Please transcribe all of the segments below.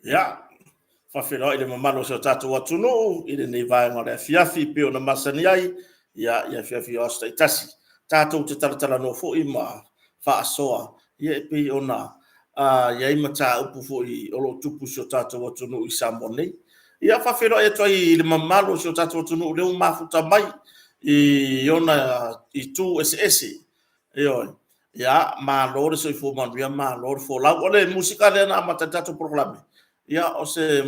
Ia, faafeiloai i le mamalu o si o tatou atunuu i lenei vaega o le afiafi e pei ona masani ai, ia, i afiafi o aso taitasi. Tatou te talatalanoa foi ma faasoa ia e pei ona i ai mataupu foi o lo o tupu i si o tatou atunuu i Samoa nei. Ia, e faafeiloai atu ai i le mamalu o si o tatou atunuu o lea ua mafuta mai i ona itu eseese. Ioe. Ia, malo le soifua manuia, malo le folau. O le musika lea na amata ai le tatou polokalame, ia o se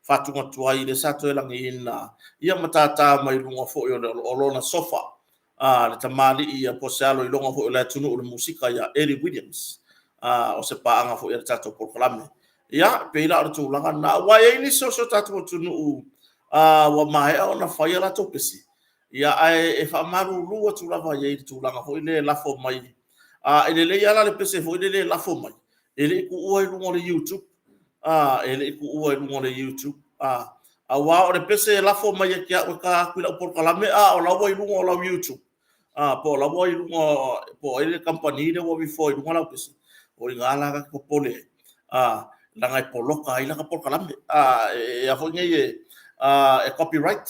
faatuga tuai lea sa toe lagiina ia ma tata mai luga foi o lona sofa le tamalii po o se alo iloga foi o le atunuu i le musika ia Eddie Williams, o se paaga foi a le tatou polokalame. Ia, e pei la o le tulaga lena, aua e i ai nisi o si o tatou atunuu ua maea ona fai a latou pese, ia ae faamalulu atu lava i ai i le tulaga foi lea e lafo mai. E lelei lava la le pese foi lele e lafo mai, e le i tuua i luga o le YouTube, e le i tuua i luga o le YouTube, aua o le pese e lafo mai ia te au e ta atu i lau polokalame, a o la e ua i luga o lau YouTube, po o la ua i luga, po o ai le kamupani lea ua alu ifo ai i luga lau pese, o i ina la ta te popole ai, leaga e poloka ai lata polokalame. E a foi nei e copyright,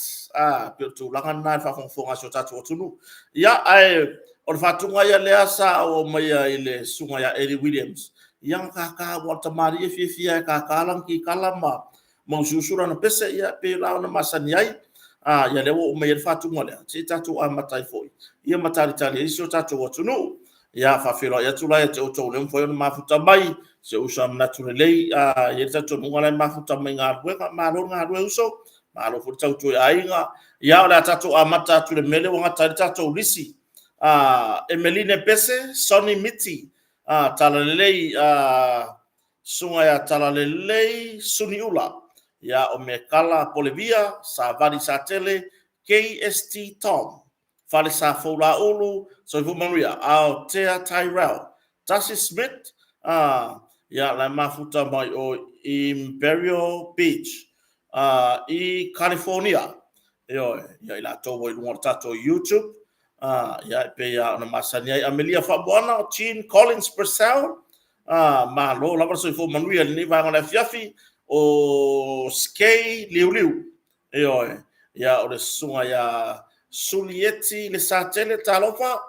pei o le tulaga lena i le faafogafoga a si o tatou atunuu. Ia, ae o le faatuga ia lea sa ou aumaia i le susuga ia Eddie Williams, ia na tata, aua o le tamalii e fiafia e tata lana kitara ma usuusu lana pese, ia pei la ona masani ai. Ia lea ua ou aumaia ai le faatuga lea, se i tatou amata ai foi ia ma talitali ai si o tatou atunuu. Ia faafeiloai atu la ia te outou o lea ua mafai ona mafuta mai, si ou uso a manatu lelei, e i ai le talitonuga o la e mafuta mai galuega. Malo le galue uso, malo foi le tautua i aiga. Ia o le a tatou amata atu i le mea lea ua gata ai le tatou lisi. Emeline Pese, Sonny Miti, Talalelei, Susuga ia Talalelei Suniula, ia o Mekala Polevia, Savali Satele, KST Tom, Falesa Foulaulu, Soifua Manuia, Aotea Tyrell, Tasi Smith, ia la e mafuta mai o Imperial Beach i California. Ioe, ia i latou ua i luga o le tatou YouTube, ia e pei lava ona masani ai. Amelia Faamoana, Jean Collins Purcell, malo lava le soifua manuia i lenei vaega o le afiafi, o Skay Liuliu, Ioe, ia o le susuga ia Sulieti Lesatele Talofa,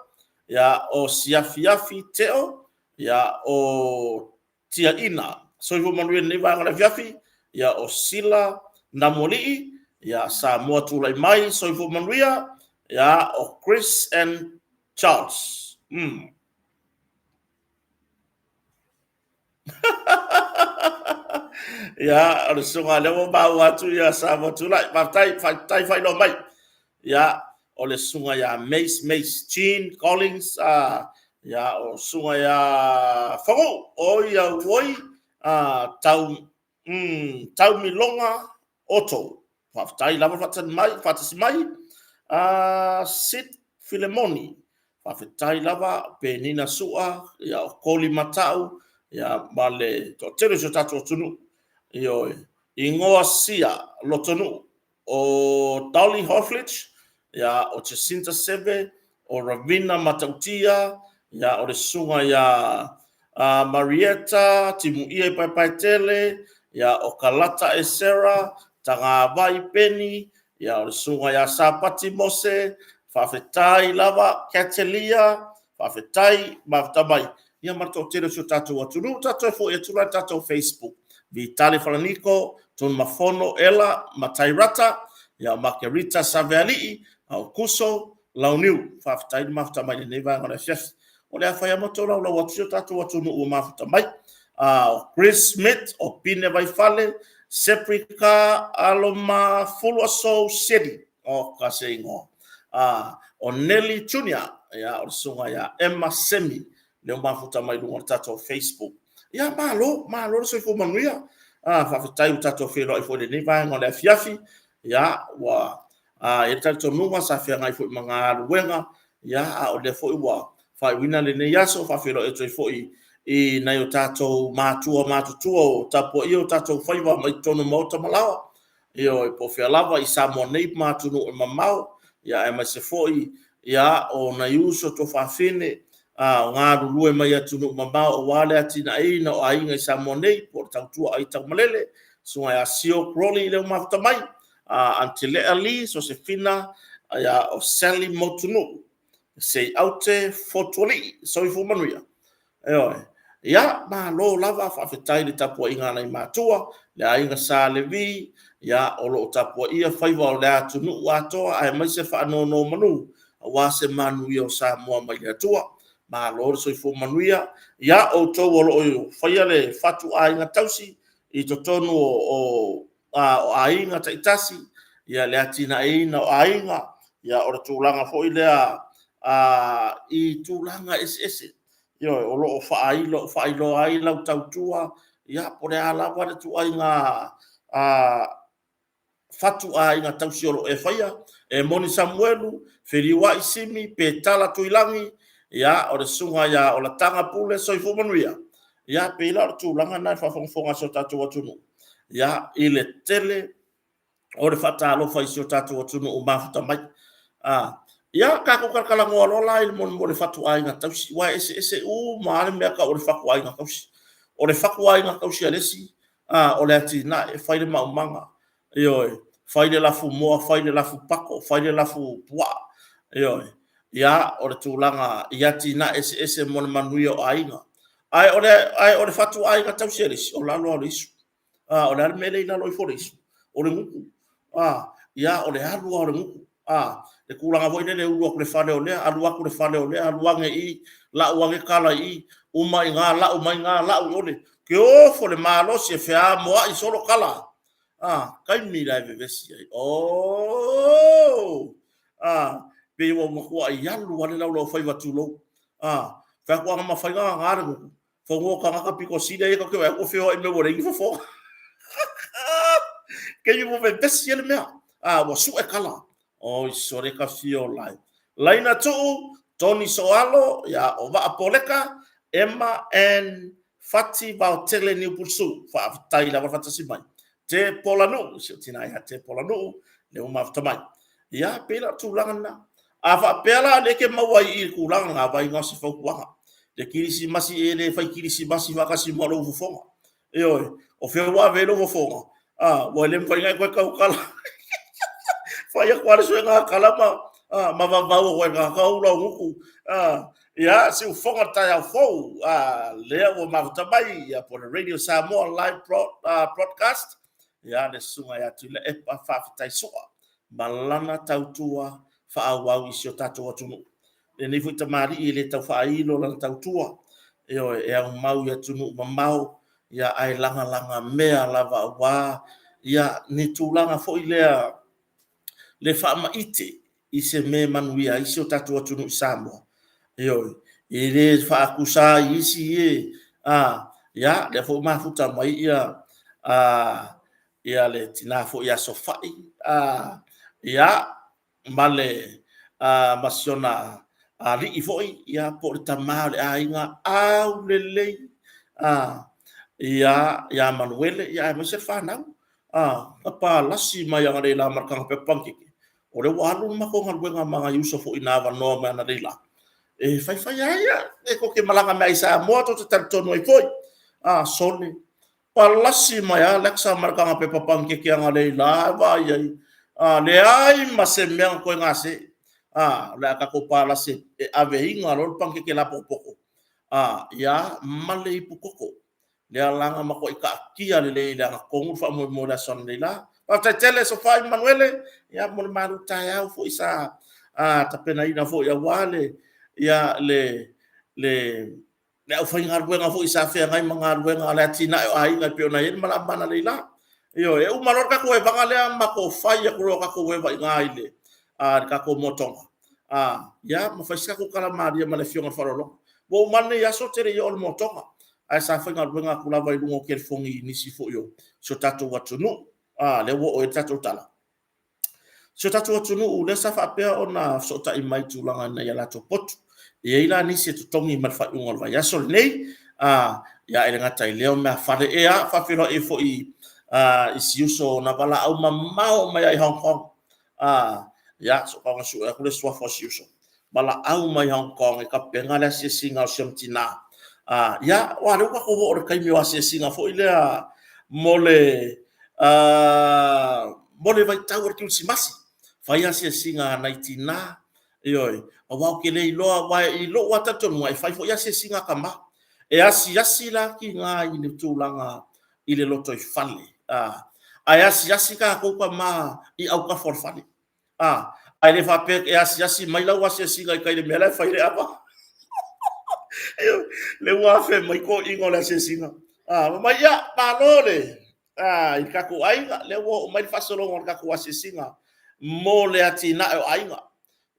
ia o Siafiafi Teo, ia o Tiaina. Soifua manuia i lenei vaega o le afiafi, ia o Sila Namualii, ia Samoa tulai mai, soifua manuia, ia o Chris and Charles. Ia, o le susuga lea ua maua atu ia Samoa Tulai. Faafetai, faafetai faailoa mai. Ia, o le susuga ia Mace Mace Jean Collins, ia, o susuga ia Fagu, o ia oi, tau, Taumiloga Otto. Faafetai lava faatasi mai, faatasi mai. Sid Filemoni, faafetai lava Penina Sua, ia o Koli Matau, ia ma le toatele o si o tatou atunuu. Ioe, Ingoa Sia Lotonuu, o Dolly Hofflich, ia o Jacinta Seve, o Ravina Matautia, ia o le susuga ia Marieta Timuia i Paepaetele, ia o Kalata Esera, Tagavai Peni, ia o le susuga ia Sapati Mose, faafetai lava Katelia, faafetai mafuta mai, ia ma le toatele o si o tatou atunuu. Tatou toe foi atu la i le tatou Facebook, Vitale Falaniko, Tunumafono Ela Matairata, ia o Makerita Savealii, a o Kuso Launiu. Faafetai le mafuta mai i lenei vaega o le afiafi. O le a fai lava ma tolaulau atu si o tatou atunuu ua mafuta mai. O Chris Smith, o Pine Vaifale, Seprika Aloma Fuluasou Seli, o ka se igoa. O Nelly Junior, ia, o le susuga ia Emma Semi, lea ua mafuta mai luga o le tatou Facebook. Ia, malo, malo le soifua manuia. Faafetai ua tatou feiloai foi i lenei vaega o le afiafi. Ia, ua i ai le talitonuga sa feagai foi ma galuega, ia, a o lea foi ua faaiuina lenei aso, faafeiloai atu ai foi i nai o tatou matua matutua o tapuaia o tatou faiva mai totonu o maota ma laoa. Ioe, po o fea lava i Samoa nei ma atunuu e mamao, ia aemaise foi ia o nai uso tuafafine o galulue mai atunuu mamao aua le atinaeina o aiga i Samoa nei, po o le tautua aitaumalele, Susuga ia Sio Crowley lea ua mafuta mai, Aunty Lea Lee, Sosefina, ia o Sally Motunuu, Seiaute Fotualii. Soifua manuia. Ioe. Ia, malo lava, faafetai i le tapuaiga a nai matua, le aiga Sa Levi, ia, o lo o tapuaia faiva o le atunuu atoa aemaise faanonomanu aua se manuia o Samoa mai le Atua. Malo le soifua manuia. Ia, outou o lo o faia le fatuaiga tausi i totonu o aiga taitasi, ia le atinaeina o aiga, ia o le tulaga foi lea i tulaga eseese. Ioe, o lo o faailoa ai lau tautua, ia po o le a lava le ituaiga fatuaiga tausi o lo o e faia. E moni Samuelu, Feliuai Simi, Petala Tuilagi, ia o le susuga ia Olataga Pule, soifua manuia. Ia pei la o le tulaga lena i le faafogafoga a si o tatou atunuu, ia, i le tele o le faatalofa i si o tatou atunuu mafuta mai. Ia, tatou talatalanoa loa la i le mo le fatuaiga tausi, aua e eseese uma lava le mea e tau o le fatuaiga tausi. O le fatuaiga tausi a le isi, o le atinae, fai le maumaga, ioe, fai le lafumoa, fai le lafupato, fai le lafupuaa, ioe. Ia, o le tulaga i atinae eseese mo le manuia o aiga. Ae o le fatuaiga tausi a le isi, o lalo lava o le isu. A, o le a le mea lea e i lalo ifo o le isu? O le gutu. A, ia, o le alu lava o le gutu. A, le tulaga foi lele e ulu atu i le fale o lea, alu atu i le fale o lea, alu ane i i, lau ane tala i i, uma i ina, lau mai i ina, lau i o le... Te ofo le malosi e feamoai solo tala. A, taimi la e vevesi ai. Oh! A, pei ua matuai alu lava le laulaufaiva tulou. A, fai atu ana mafai ona nana le gutu, Fanua tagata pito sili ai tou te vaai atu ua feoai mai ua leai ni fofoga. Taimi ua vevesi ai le mea. A ua sue kala. Oi sole ka fio lai. Laina Tuu, Tony Soalo, ia o Vaa Poleka, Emma and Fati Vaotele Niupulsu. Faafetai lava le faatasi mai. Te Polanuu, si o tina ia Te Polanuu, le ua mafuta mai. Ia, pei la o le tulaga lena. A faapea la o lea e te maua i i le tulaga lena, vaai na o se fautuaga. Le kerisimasi e le fai kerisimasi faatasi ma lou fofoga. Ioe, o fea ua ave ai lou fofoga? A, ua le mafai ona e toe tautala. Fai atu lava le suega tala ma, a, ma vavau atu e tagata ula o gutu. A, ia, siufofoga le taeao fou. A, lea ua mafuta mai, ia, po o le Radio Samoa Live Broadcast. Ia, le susuga ia Tuilaepa Faafetai Sua ma lana tautua faaauau i si o tatou atunuu. Lenei foi tamalii e le tau faailo lana tautua, ioe, e aumau i atunuu mamao, ia, ae lagalaga mea lava aua, ia, ni tulaga foi lea le faamaite i se mea e manuia ai si o tatou atunuu i Samoa. Ioe, e le faatusa ai isi e, a, ia, lea foi ua mafuta mai ia, a, ia le tina foi ia Sofai, a, ia, ma le, a, ma si ona alii foi, ia, po o le tama o le aiga aulelei, a, ia, ia Manuele, ia, aemaise le fanau, a, na palasi mai analeila ma le taga pepa panikeke, o lea ua alu le matou galuega ma nai uso foi na avanoa mai analeila, e faifai lava ia, e tou te malaga mai i Samoa tou te talitonu ai foi, a, sole, palasi mai lava Alexa ma le taga pepa panikeke analeila e vaai ai, a, leai ma se mea na toe gase, a, o le a tatou palasi e aveina loa le panikeke lapotopoto, a, ia, ma le ipu koko. Lea la na matuai taatia lelei i le agatonu le faamoemoe i le aso analeila. Faafetai tele Sofai ma Manuele, ia mo le malu taeao foi sa tapenaina foi aua le ia le le le aufaigaluega foi sa feagai ma galuega a le atinae o aiga e pei ona i ai le malama analeila. Ioe, e uma loa le tatou evaga lea matou fai atu loa tatou eva i ina i le le tatou motoga. Ia ma fai se tatou tala malie ma le Afioga i le Faaaloaloga. Ua uma lava lenei aso ou te le i oo i le motoga, ae sa faigaluega atu lava i luga o telefoni i nisi foi o si o tatou atunuu. Lea ua oo i ai le tatou tala. Si o tatou atunuu lea sa faapea ona fesootai mai i tulaga i nai a latou potu. E i ai la nisi e totogi mai le faaiuga o le vaiaso lenei. A, ia, e le gata i lea o mea fale, ea, faafeiloai ai foi i si uso na valaau mamao mai lava i Hong Kong. A, ia, se i tau sue atu le suafa o si uso. Valaau mai Hong Kong e tapena le asiasiga o si ona tina. A, ia, aua o lea ua tatou oo i le taimi o asiasiga foi lea mo le, mo le vaitau o le Kerisimasi. Fai asiasiga a nai tina, ioe, aua ou te le iloa, aua i lou lava talitonuga, e fai foi asiasiga a tama. E asiasi la tina i le tulaga i le lotoifale, a, ae asiasi tatou tama i autafa o le fale. A, ae le faapea e asiasi mai lau asiasiga i tai i le mea la e fai ai le ava. Ioe, lea ua afe mai toeaiina o le asiasiga. A, fai mai, ia, malo le, a, i le tatou aiga, lea ua oo mai le faasologa o le tatou asiasiga mo le atinae o aiga.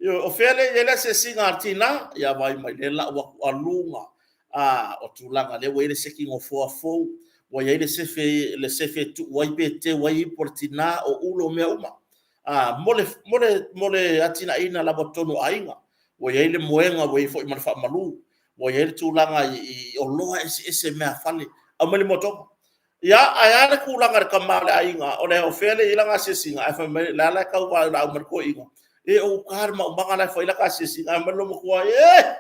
Ioe, o fea lea e i ai le asiasiga a tina? Ia vaai mai, lea e lau atu aluga. A, o tulaga lea ua i ai le seki nofoa fou, ua i ai le sefe, le sefe e tuu ai pe teu ai ipu a le tina, o ulo, o mea uma. A, mo le, mo le, mo le atinaeina lava o totonu o aiga. Ua i ai le moega, ua i ai foi ma le faamalu, ua i ai le tulaga i oloa eseese, meaafale, aumai le moa togo. Ia, ae a le tulaga i le tama o le aiga, o fea lea e i ai lana asiasiga? Ae fai mai, o la e tau valaau mai le toeaina, e o uta i le maumaga la e fai ai lata asiasiga. Ae fai mai le loomatua, e!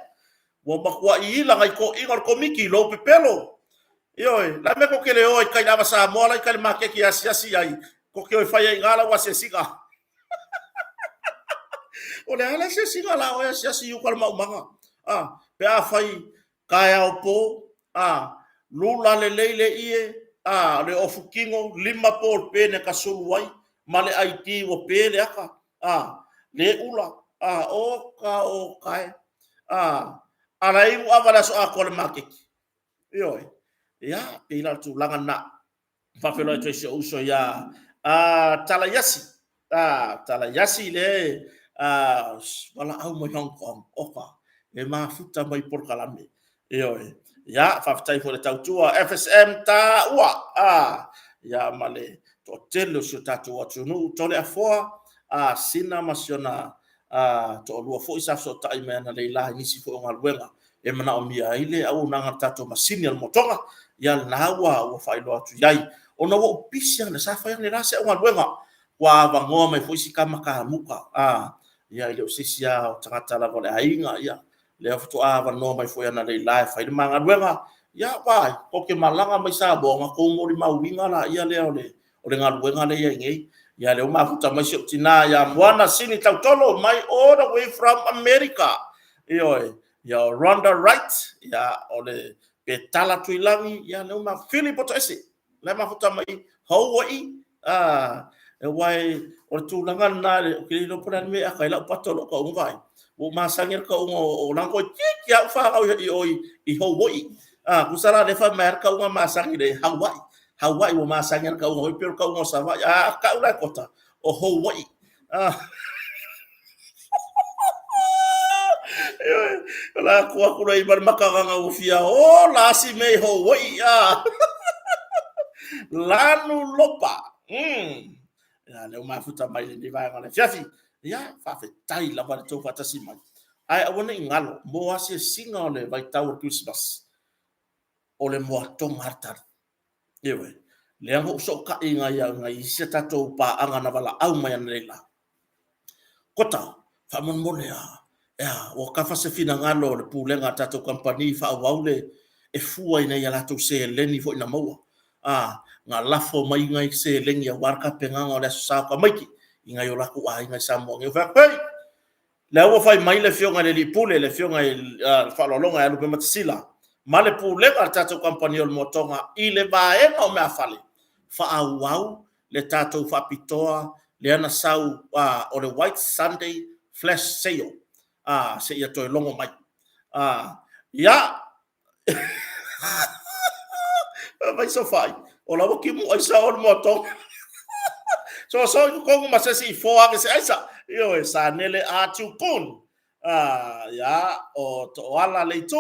Ua matuai ila nai toeaiina o le Komiti i lou pepelo. Ioe, o le a le mea tou te le o ai i tai i le Ava Samoa la e i tai i le maketi e asiasi ai, tou te o e fai ai i ina lau asiasiga. O le a le asiasiga o le a oe asiasi i uta i le maumaga? A, pe afai taeao po, a, lula lelei le ie, a, o le ofu tino, 5 polpene na sulu ai, ma le ID ua pe le ata, a, le ula, a, oka oka e. A, a la e inu ava i le aso atoa i le maketi. Ioe. Ia, pei la o le tulaga lena. Faafeiloai atu ai i si ou uso ia Talaiasi. Talaiasi le valaau mai Hong Kong. Oka, e mafuta mai polokalame. Ioe. Ia, faafetai foi le tautua FSM taua. Ia, ma le toatele o si o tatou atunuu. Toleafoa, Sina ma si ona toalua foi sa fesootai mai analeila i nisi foi o galuega e manaomia ai le auaunaga a le tatou masini a le motoga, ia lena ua ua faailoa atu i ai. Ona ua ou pisi ana, sa fai analeila si au galuega, ua avanoa mai foi si tama kamuta, a, ia e le o se isi lava o tagata lava o le aiga, ia, lea faatoa avanoa mai foi analeila e fai le ma galuega, ia vaai, tou te malaga mai Samoa ona tou molimauina laia lea o le o le galuega lea e i ai nei. Ia lea ua mafuta mai si ou tina ia Moana Sini Tautolo mai all the way from America. Ioe, ia o Rhonda Wright, ia o le Petala Tuilagi, ia lea ua mafuta, Philip Otoese, lea mafuta mai Hawaii. Ah, e wai, o le tulaga lena, ou te le iloa po o le a le mea e aka ai lau pata o lou tauga vaai. Ua ou masani i le tauga o leaga toeitiiti lava ou fanau i o i Hawaii. Ah, tusa la lea e fai mai lava le tauga masani le Hawaii. Hawaii ua masani lava le tauga foi pei o le tauga o Savaii. A tau la e Kota, o Hawaii. Ah. O la tu atu lea i ma le makagaga ua fia ola asi mea i Hawaii. Ah. Lanu Lopa. Ia, lea ua mafuta mai lenei vaega o le afiafi. Ia, faafetai lava le tou faatasi mai. Ae aua ne i galo, mo asiasiga o le vaitau o le Kerisimasi, o le moatoga a le tali. Ioe. Lea na ou sootai nai nai isi a tatou paaga na valaau mai analeila. Kota, faamolemole a, ea, ua kafa se finagalo o le pulega a tatou kamupani faaauau le e fua i nai a latou seleni foi na maua. A, na lafo mai nai seleni aua le tapenaga o le Aso Sa o tamaiti i nai o latou aiga i Samoa nei. Ou fai atu, hei! Lea ua fai mai le Afioga i le Alii Pule, le Afioga i le Faaaloaloga ia Lupematasila, ma le Pulega a le tatou Kamupani o le Moatoga i le vaega o meafale, faaauau le tatou faapitoa lea na sau o le White Sunday Flash Sale seia toe logo mai. Ia, Vai sofai. O la ua kimu aisa o le moatoga. So so i totonu ma se isi i fo ake se aisa. Ioe, sa nele a tukun. Ah, ia, o Toala le itu,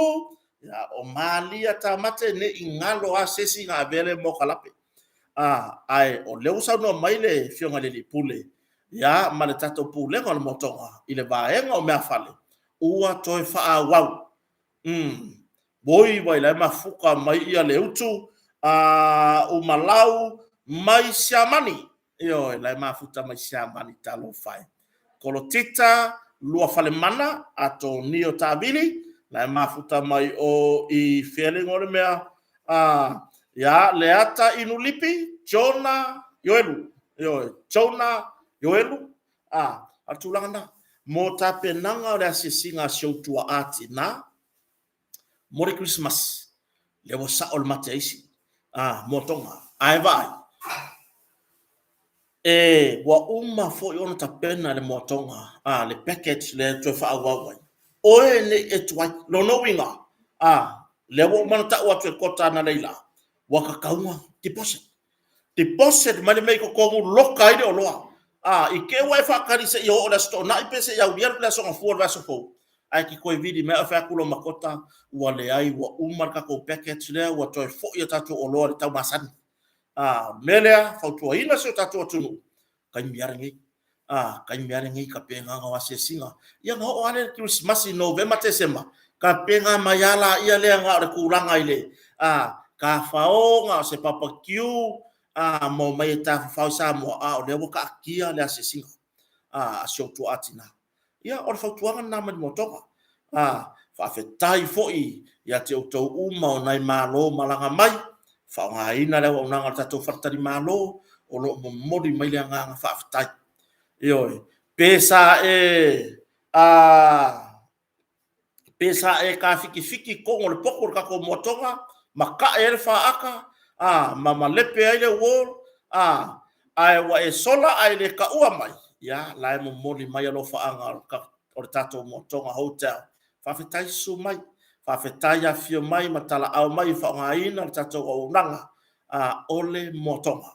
ia, o Malia Tamate ne i galo a se isi na avea le mo kalape. Ah, ae o lea ua saunoa mai le Afioga i le Alii Pule, ia, ma le tatou Pulega o le Moatoga i le vaega o meafale, ua toe faaauau. Mm. Oi wai la e mafuka mai ia le utu a umalau mai Siamani. Ioe, la e mafuta mai Siamani talofa e. Kolotita Luafalemana ato nio taavili, la e mafuta mai o i fea le igoa o le mea, ia Leata Inulipi Jona Ioelu. Ioe, Jona Ioelu. A, o le tulaga lena mo tapenaga o le asiasiga a si ou tuaa tina mo le Kerisimasi, lea ua sao le mate a isi moatoga. Ae vaai, e ua uma foi ona tapena le moatoga, le package lea e toe faaauau ai. Oe ne i e tuai. Lona uiga, lea ua uma ona tau atu e Kota analeila, ua tatau ona deposit. Deposit mai le mea i totonu, loka ai le oloa. I te i ua e faatali seia oo i le Aso Toonai pe seia aulia le Aso Gafua o le vaiaso fou, ae te toe vili mai au fai atu loa ma Kota, ua leai, ua uma le tatou package lea, ua toe foi a tatou oloa i le tau masani. O le mea lea, fautuaina si o tatou atunuu, taimi lava lenei, taimi lava lenei i tapenaga o asiasiga. Ia ona oo lava lea i le Kerisimasi Novema, Tesema, tapena mai lava lea na o le tulaga i le tafaoga, o se barbecue, ma omai e tafafao i Samoa, a o lea ua taatia le asiasiga a si ou tuaa tina. Ia, o le fautuaga lena mai le moatoga. Faafetai foi ia te outou uma o nai malo malaga mai, faaaogaina le auaunaga a le tatou faletalimalo, o lo o momoli mai le agaga faafetai. Ioe, pe sa e pe sa e tafitifiti i totonu o le potu o le tatou moatoga ma tae ai le faata ma malepe ai le wall, ae ua e sola ae le taua mai, ia, la e momoli mai alofaaga o le tatou Moatoga Hotel. Faafetai susu mai, faafetai afifio mai ma talaau mai e faaaogaina le tatou auaunaga o le Moatoga.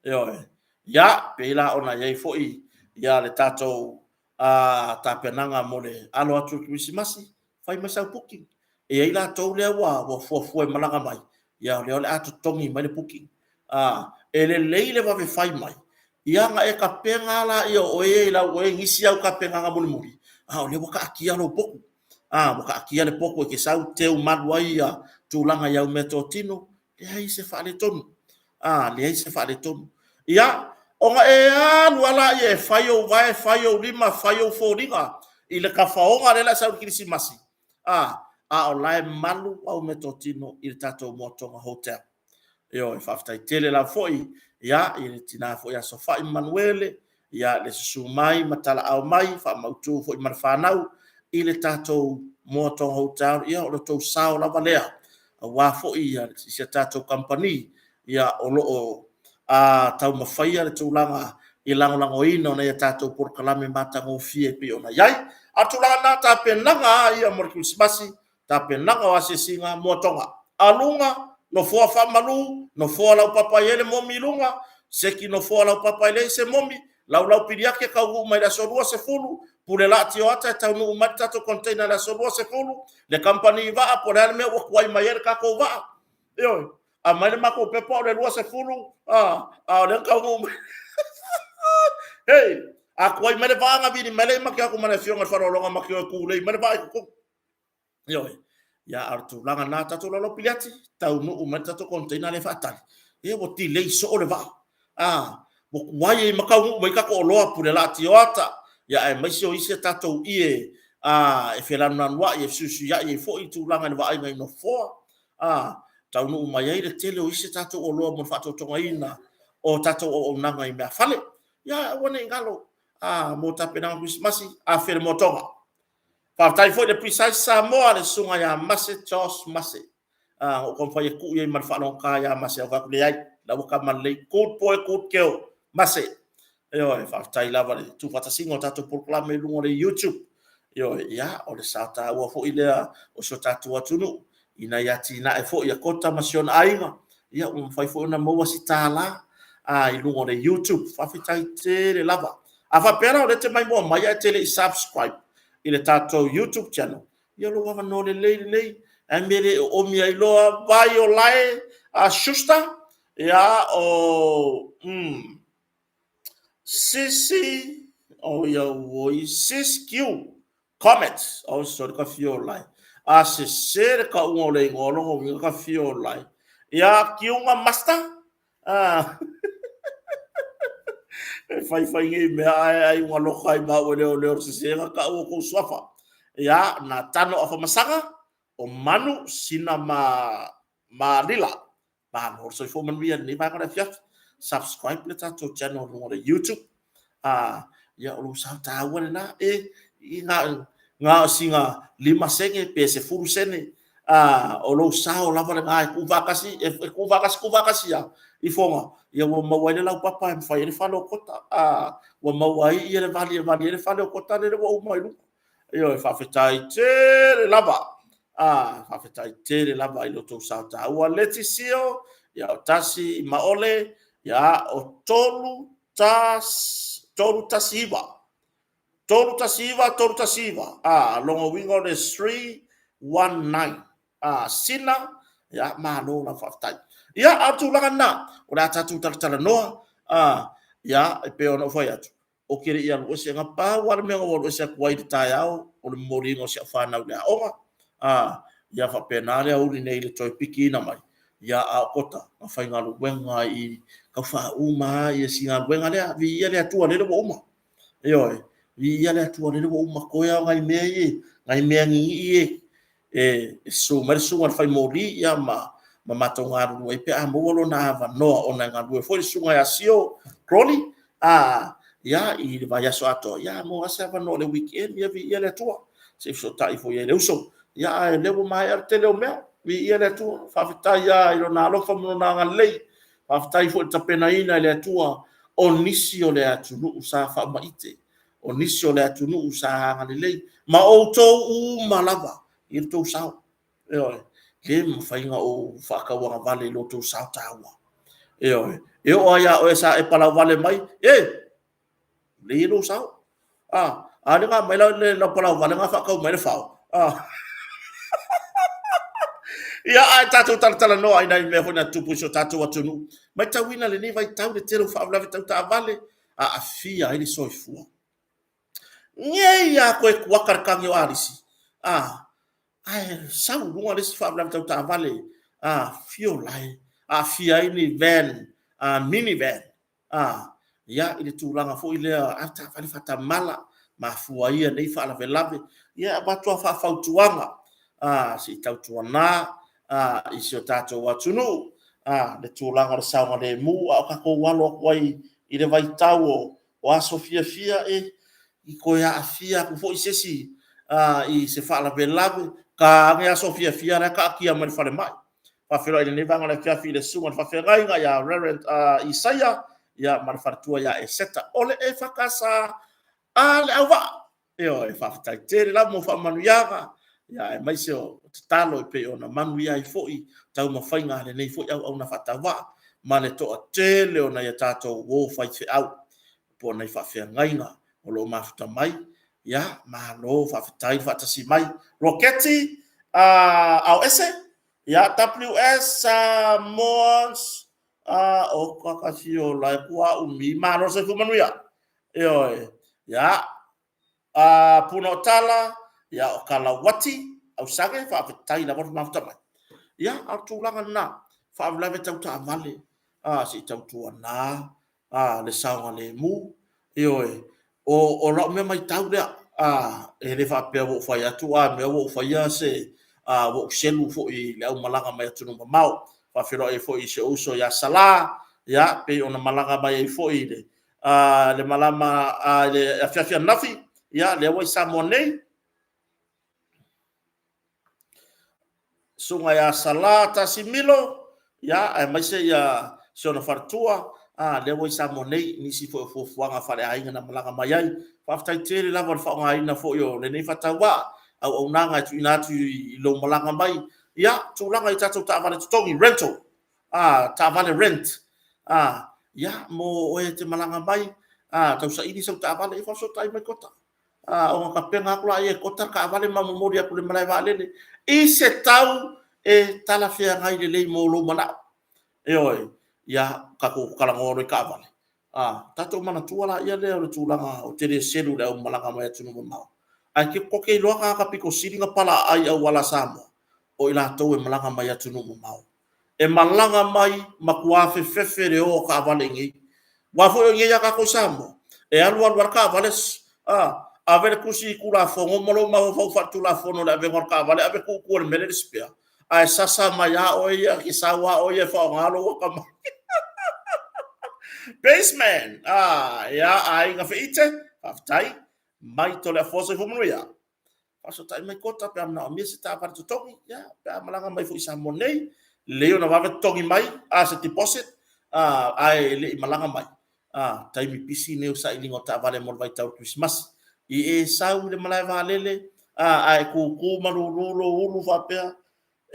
Ioe. Ia, pei la ona i ai foi ia le tatou tapenaga mo le alo atu o le Kerisimasi, fai mai sau booking. E i ai latou lea ua fuafua e malaga mai, ia o lea o le a totogi mai le booking. E lelei le vave fai mai, ia ona e tapena lea o oe i lau oe gisi au tapenaga mulimuli, a o lea ua taatia lou potu. Ua taatia le potu e te sau teu malu ai ia tulaga i au meatotino, leai se faaletonu. Leai se faaletonu. Ia, ona e alu lava lea e fai ou vae, fai ou lima, fai ou foliga i le tafaoga lea o le a sau i le Kerisimasi, a o la e malu au meatotino i le tatou Moatoga Hotel. Ioe, faafetai tele lava foi ia i le tina foi ia Sofai Manuele, ia le susu mai ma talaau mai, faamautu foi ma le fanau i le tatou Moatoga Hotel, ia o le tou sao lava lea, aua foi ia si a tatou kamupani, ia o lo o taumafaia le tulaga i lagolagoina o nai a tatou polokalame matagofie e pei ona i ai. A o le tulaga lena, tapenaga lava ia mo le Kerisimasi, tapenaga o asiasiga moatoga. Aluga, nofoa faamalu, nofoa laupapa e i ai le momi i luga, seki nofoa laupapa e leai se momi, laulau piliate taunuu mai le aso 20, pule laa tioata e taunuu mai le tatou container i le aso 20, le kamupani vaa po o le a le mea ua tuai mai ai le tatou vaa. Ioe, aumai le matou pepa o le 20, a o lea na taunuu mai. Hei, a tuai mai le vaa ona vili mai lea ma te o atu ma le afioga i le faaaloaloga ma te o e tulei mai le vaa i totonu. Ioe. Ia, a o le tulaga lena, tatou laulau piliati, taunuu mai le tatou container lea e faatali, ia ua delay soo le vaa. Ua tuai ai ma taunuu mai tatou oloa pule laa tioata, ia aemaise o isi a tatou ie e felanulanuai, e fesuisuiai ai foi tulaga i le vaaiga i nofoa. Taunuu mai ai le tele o isi a tatou oloa mo le faatotogaina o tatou auaunaga i meafale. Ia, aua ne i galo mo tapenaga o Kerisimasi, afe le moatoga. Faafetai foi i le Precise Samoa, le susuga ia Mase Josh Mase. Ua ou taumafai e tuu i ai ma le faalogogata ia Mase, ae ou fai atu, leai, la ua tama lelei, good boy, good girl, Mase. Ioe, faafetai lava i le tuufaatasiga o tatou polokalame i luga o le YouTube. Ioe, ia, o le sao taua foi lea o si o tatou atunuu ina ia atinae foi ia Kota ma si ona aiga, ia ua mafai foi ona maua si $1 i luga o le YouTube. Faafetai tele lava. A faapea la o lea e te maimoa mai ae te le i subscribe i le tatou YouTube channel, ia lou avanoa lelei lenei, ae mea le oomi ai loa vai o lae a Schuster, ia o Sisi, o ia oi Sis Q Comments, oh sorry ka fio lae. A sese le kauga o le igoa o lona uiga ka fio lai. Ia, Kiuga Master, a e faifai nei mea ae ai ua loka ai ma au e leo leo le sesega kau o kou suafa. Ia, na Tano Afamasaga, o Manu, Sina ma ma Lila. Malo le soifua manuia i lenei vaega o le afiafi. Subscribe le tatou channel i luga o le YouTube. A, ia o lou sao taua lena. E, i na, na o sina 5 sene pe 10 sene, a, o lou sao lava lena e tuufaatasi, e tuufaatasi, tuufaatasi lava ifoga, ia ua maua ai le laupapa e mafai ai le fale o Kota. A, ua maua ai ia le vali e vali ai le fale o Kota lele ua uma i luga. Ioe, faafetai tele lava. A, faafetai tele lava i lo outou sao taua. Letisio, ia o Tasi Maole, ia o 3 319. 319, 319. A, lona uiga o le 319. A, Sina, ia, malo lau faafetai. Ia, a o le tulaga lena, o le a tatou talatalanoa, a, ia, e pei ona ou fai atu, ou te le i alu ese, na pau lava le mea na ou alu ese atu ai i le taeao, o le momoliina o si au fanau i le aoga, a, ia faapena le aoauli nei i le toe pikiina mai, ia, a o Kota, na faigaluega i tau faauma lava si galuega lea, viia le Atua lele ua uma. Ioe, viia le Atua lele ua uma, toe lava o nai mea ia, nai mea ninii ia e susu mai le susuga i le fai moli ia ma ma matou galulue ai pe a maua lona avanoa ona e galue foi le susuga ia Sio Crowley a ia i le vaiaso atoa ia maua lava se avanoa o le weekend ia viia le Atua se i fesootai foi ai le uso ia ae lea ua maea le tele o mea viia le Atua faafetai lava i lona alofa ma lona agalelei faafetai foi i le tapenaina e le Atua o nisi o le atunuu sa faamaite o nisi o le atunuu sa agalelei, ma outou uma lava i lo outou sao. Ioe, le mafai ona ou faatauagavale i lo outou sao taua. Ioe, e oo lava ia oe sa e palauvale mai, e, lelei e lou sao. A, a le na aumai le lau palauvale na faatau mai le fao. A. Ia, ae tatou talatalanoa i nai mea foi na tutupu i si o tatou atunuu. Matauina lenei vaitau le tele o faalavelave tau taavale, aafia ai le soifua. Nei a toe kuaka le tagi o Alisi, a, ae sau i luga le isi faalavelave tau taavale, a, fio lae, aafia ai ni van, a, mini van, a, ia, i le tulaga foi lea, a, taavale faatamala, mafua ai nei faalavelave. Ia, e avatu lava faafautuaga, a, se i tautuana, a, i si o tatou atunuu, a, le tulaga o le saogalemu, a o tatou alo atu ai i le vaitau o, o aso fiafia e, i toe aafia atu foi se isi a, i se faalavelave, ta ane aso fiafia la e taatia mai le falemai. Faafeiloai i lenei vaega o le afiafi i le susuga i le faafeagaiga ia Reverend Isaia ia ma le faletua ia Eseta o le EFKS a le auvaa. Ioe, faafetai tele lava mo faamanuiaga, ia aemaise o tatalo e pei ona manuia ai foi taumafaiga a lenei foi auauna faatauvaa ma le toatele o nai a tatou uo faifeau po o nai faafeagaiga o lo o mafuta mai. Ia, malo faafetai le faatasi mai. Roketi, ao ese, ia, WS Samoans, o Kakafiola e kua umi, malo le soifua manuia. Ioe, ia, A Puna o Tala, ia o Kalauati, Ausage, faafetai lava le mafuta mai. Ia, a o le tulaga lena, faalavelave tau taavale, a, se i tautuana, a, le saogalemu, ioe, o, o lau mea matau lea, a, e le faapea ua ou fai atu a mea ua ou faia se, a, ua ou selu foi i le aumalaga mai atunuu mamao. Faafeiloai ai foi i si ou uso ia Sala, ia, pei ona malaga mai ai foi i le a le malama a le afiafi ananafi, ia lea ua i Samoa nei. Susuga ia Sala Tasimilo, ia aemaise ia si ona faletua, a lea ua i Samoa nei, nisi foi o fuafuaga faaleaiga na malaga mai ai. Faafetai tele lava le faaaogaina foi o lenei faatauvaa, auaunaga e tuuina atu i lou malaga mai. Ia, tulaga i tatou taavale totogi, rental, a, taavale rent, a, ia, mo oe e te malaga mai, a, tausaili sau taavale, ia faafesootai mai Kota. A, ona tapena atu laia e Kota le taavale ma momoli atu i le malae vaalele i se tau e talafeagai lelei mo lou manao. Ioe, ia, tatou talanoa loa i taavale, a, tatou manatua laia lea o le tulaga ou te le selu i le aumalaga mai atunuu mamao. Ae ke koke iloa tagata pito sili na palaaai i auala a Samoa, o i latou e malaga mai atunuu mamao. E malaga mai matua fefefe le o a taavale i inei. Aua foi o inei ia tatou i Samoa, e alu alu lava le taavale, a, ave le tusi Tulafono ma lou mafaufau faaletulafono i le avega o le taavale, ave tuu i tua i le mea lea e le spare, ae sasa mai lava oe ia, e te sau lava oe ia e faaaoga lou atamai. Baseman! Ah, ia, aiga Feite, faafetai. Mai Toleafoa, soifua manuia. Faasootai mai Kota pe a manaomia se taavale totogi, ia, pe a malaga mai foi i Samoa nei, lelei ona vave totogi mai a se deposit, a, ae le i malaga mai. A, taimi pisi nei o sailiga o taavale mo le vaitau o le Kerisimasi. I e sau i le malae vaalele, a, ae tutu ma lulu lou ulu faapea,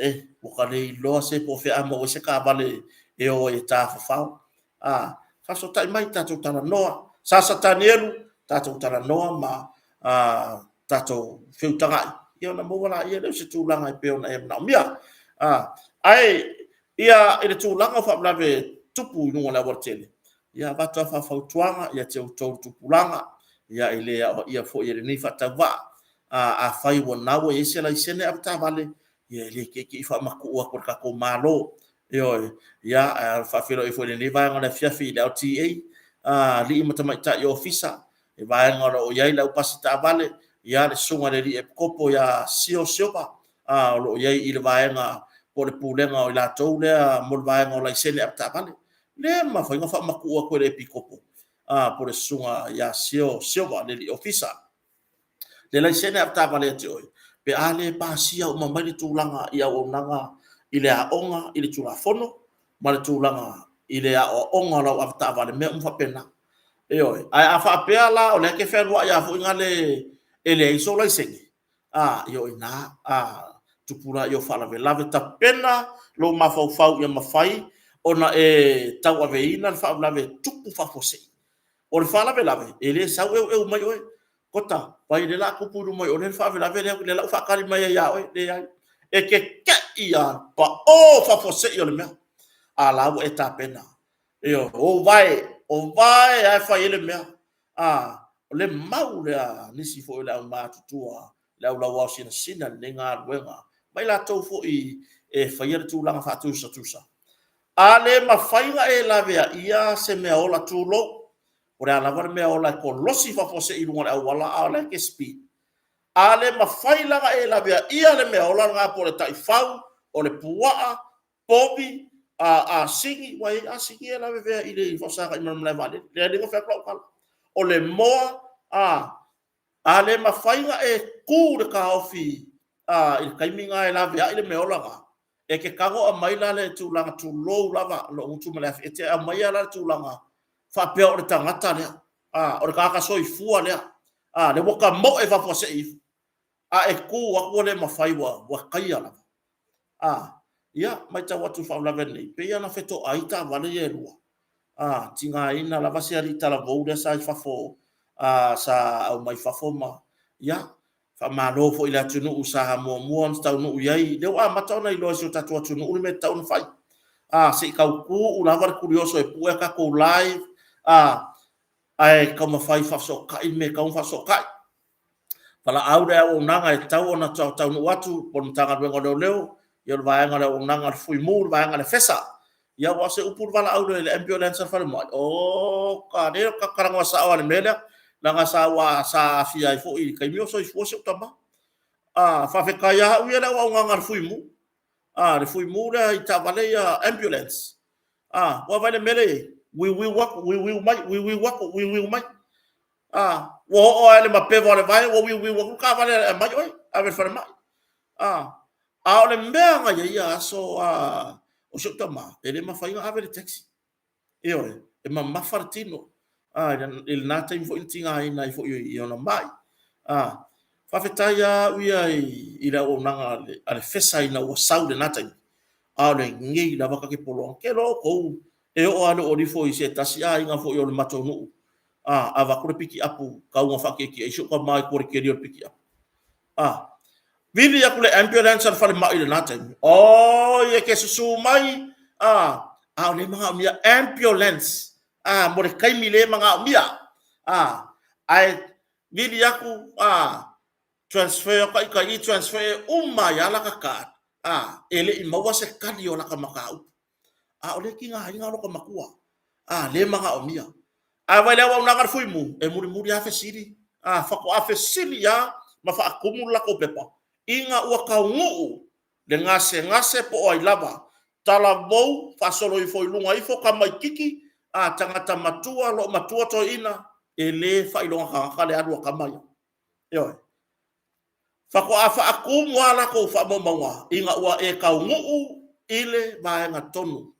e, ua ka le iloa se po o fea a maua ai se taavale e o ai e tafafao. A, faasootai mai tatou talanoa. Sasa Tanielu, tatou talanoa ma a, tatou feutaga'i, ia ona maua laia lea o se tulaga e pei ona e manaomia. A, ae ia i le tulaga o faalavelave tupu i luga o le aualatele, ia avatu lava faafautuaga ia te outou tupulaga, ia e le aoaia foi e lenei faatauvaa. A, afai ua na ua i ai se laisene avetaavale, ia e le teitei faamatuu atu e le tatou Malo. Ioe, ia, ae faafeiloai foi i lenei vaega o le afiafi i le LTA, alii ma tamaitai ofisa, i vaega o lo o i ai le au pasi taavale, ia le susuga i le alii Epikopo ia Sio Silva, o lo o i ai i le vaega po o le pulega o i latou lea mo le vaega o laisene avetaavale. Le mafai ona faamatuu atu e le Epikopo po o le susuga ia Sio Silva le alii ofisa le laisene avetaavale ia te oe pe a le pasia uma mai le tulaga i auaunaga i le aoga i le Tulafono ma le tulaga i le aoaoga o lau avetaavale, mea uma faapena. Ioe. Ae a faapea la o lea e te fealuai lava foi na le e leai sou laisene, a, ia o i ina, a, tupu laia o faalavelave, tapena lou mafaufau ia mafai ona e tauaveina le faalavelave e tupu faafuasei. O le faalavelave, e le sau eueu mai oe, Kota, vaai o lea o le a tupu i luma i o lea le faalavelave lea, lea la ua faatali mai ai ia oe. Leai. E te tei lava, pao faafuasei o le mea, a o la ua e tapena. Ioe, o vae, o vae lava e fai ai le mea. A, o le mau lea a nisi foi o le aumatutua, le au lauao sinasina i lenei galuega, ma i latou foi e faia le tulaga faatusatusa. A le mafai ona e laveaia se meaola, tulou, o le a lava le meaola e kolosi faafuasei i luga o le auala a o la e te speed, a le mafai la ona e laveaia le meaola lena po o le taifau, o le puaa, povi, a asini, aua e i ai asini ia e lavevea i le faafesagai ma le malae vaalele, lea e ala ai ona fai atu lau tala. O le moa, a, a le mafai ona e tu i le taofi a, i le taimi lena e laveai le meaola lena, e te tago aumai la le tulaga, tulou lava lou gutu ma le afi, e te aumaia la le tulaga faapea o le tagata lea, a, o le tagata soifua lea, a, lea ua tamoe faafuasei ifo, a e tu atu ua le mafai ua, ua taia lava. A, ia, matau atu i faalavelave nei, pei lava ona fetoai taavale ia e lua. A, tigaina lava si alii talavou lea sa i fafo, a, sa aumai fafo ma, ia, faamalo foi i le atunuu sa muamua ona taunuu i ai, lea ua amata ona iloa e si o tatou atunuu le mea e tatau ona fai. A, se i tau tuu lava le tulioso e pue a tatou live, a, ae taumafai e faafesootai le mea e tatau ona faafesootai. Valaau le auaunaga e tatau ona taunuu atu po o le Matagaluega o Leoleo, ia o le vaega o le auaunaga a le Fuimu, le vaega a le FESA. Ia aua o se upu le valaau i le ambulance a le falemai, oka, lea ou te talanoa sao lava i le mea lea, leaga sa ou sa aafia ai foi i le taimi o soifua si ou tama. A, faafetai lava au ia i le auaunaga a le Fuimu, a, le Fuimu lea i taavale ia ambulance. A, ua vaai i le mea lea e i ai, wiuwiu atu, wiuwiu mai, wiuwiu atu, wiuwiu mai. A, ua oo lava i le mapeva o le vae ua wiuwiu atu le taavale e aumai oe, ave i le falemai. A, a o le mea na i ai ia aso a, o si ou tama, e le mafai ona ave i le taxi. Ioe, e mamafa le tino. A, i lena taimi foi na tigaina ai foi i ona mai. A, faafetai lava au ia i le auaunaga a le FESA ina ua sau i lena taimi, a o lenei lava ta te poloa. Ou te iloa outou e oo lava i le oo ifo i se tasi aiga foi o le matou nuu, a, avatu le pikiapu tau ina faatietie ai si ou tama i tua i le keli o le pikiapu. A, vili atu le ambulance a le falemai i lena taimi, oi e te susu mai, a, a o lea e manaomia ambulance, a, mo le taimi lea e manaomia, a, ae vili atu, a. Transfer o ka ika i transfer e uma ai a laka card, a, e le i maua se kali o laka mataupu. A o le tigaina o loka matua, a, le manaomia. A vai le auaunaga a le Fuimu, e mulimuli lava fesili, a, faatoa fesili lava ma faatumu le latou pepa, ina ua taunuu le gasegase po o ai lava, talavou, faasolo ifo i luga ifo tamaititi, a, tagata matua, loomatua, toeaina, e le faailoga tagata le alu a tama ia. Ioe. Faatoa faatumu lava latou faamaumauga ina ua e taunuu i le vaega tonu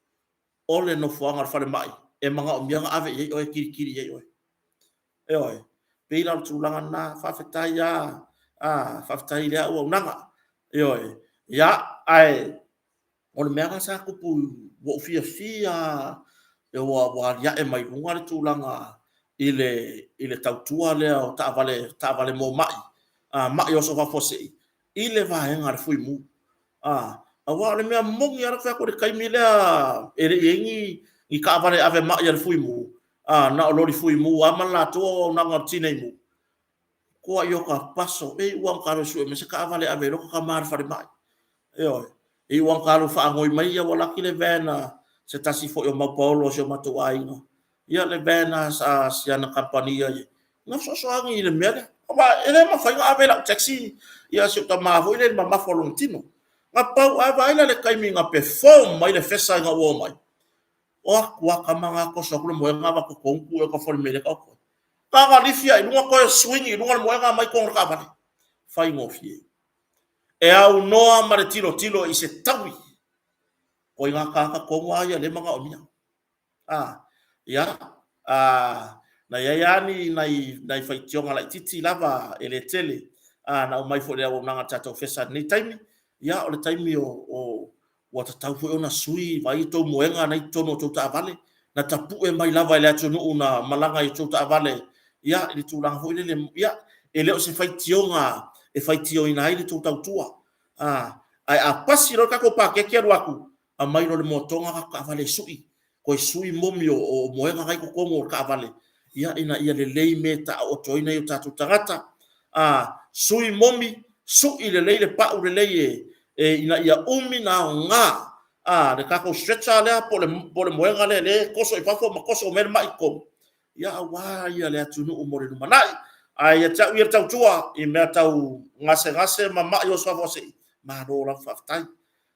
o le nofoaga o le falemai e manaomia ona ave i ai oe e tilitili i ai oe. Ioe. E pei la o le tulaga lena, faafetai lava, faafetai i lea auaunaga. Ioe. Ia, ae o le mea lena sa tupu ua ou fiafia lava ua aliae mai luga le tulaga i le tautua lea o taavale, taavale mo mai, mai oso faafuasei i le vaega a le Fuimu. Aua o le mea moni lava lea ou te fai atu i le taimi lea e le i i ai ni taavale ave mai a le Fuimu, na o loli Fuimu lava ma le latou auaunaga o le Tineimu, Koa i o ka paso, e iu lava ina ta alu e sue mai se taavale e ave ai lota tama i le falemai. Ioe. E iu lava ina ta alu e faanoi mai, ia ua laki le van a se tasi foi o maupaolo o si o matou aiga, ia le van a si ana kamupani ia na fesoasoani i le mea lea. Aua e le mafai ona ave lau taxi ia si ou tama foi lea i le mamafa o lona tino. Na pau, a vaai la i le taimi na perform ai le fesa ina ua omai, o atu lava tama na toso atu le moega avatu i totonu tuu i autafa o le mea lea e taoto ai. Na ona lifi lava i luga toe swing i luga le moega aumai totonu o le taavale. Faigofie. E aunoa ma le tilotilo i se taui. O ina tagata tonu lava ia lea e manaomia. A, ia, a, na i ai lava ni nai, nai faitioga laitiiti lava e le tele, a, na aumai foi i le auaunaga a le tatou FESA i lenei taimi. Ia, o le taimi o, o, ua tatau foi ona sui, vaai tou moega na i totonu o tou taavale, na tapue mai lava e le atunuu na malaga i tou taavale, ia, i le tulaga foi lele, ia, e le o se faitioga e faitioina ai le tou tautua. A, ae a pasi loa le tatou paketi alu atu, aumai loa le moatoga tatou taavale e sui, toe sui momi o moega na i totonu o taavale, ia, ina ia lelei mea e taootoina ai o tatou tagata. A, sui momi, sui lelei le pau lelei e, e, ina ia umi ona aoga a, le tatou stretcher lea po o le moega lea lea e toso i fafo ma toso mai le mai i totonu, ia, aua ia le atunuu mo le lumanai. Ae ia te au ia le tautua i mea tau gasegase ma mai oso faafuasei, malo lava faafetai.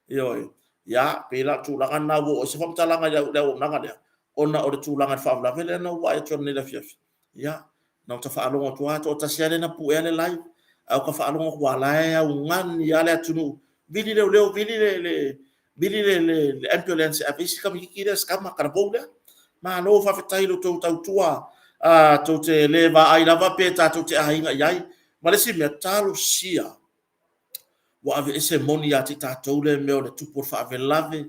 Ioe. Ia, pei la o le tulaga lena ua oo ai se faamatalaga i le auaunaga lea, ona o le tulaga i le faalavelave lea na ou vaai atu ananei i le afiafi. Ia, na ota faalogo atu lava, toatasi lava lea na puea le live, ae ota faalogo atu lava, la e augani lava le atunuu, vili leoleo, vili le, le, vili le, le, le ambulance e ave ai si tamaitiiti lea, si tama talavou lea. Malo faafetai i lo outou tautua, a, tou te le vaai lava pe tatou te aiga i ai. Ma le isi mea, talosia ua aveese moni ia te tatou lea mea o le tupu o le faalavelave,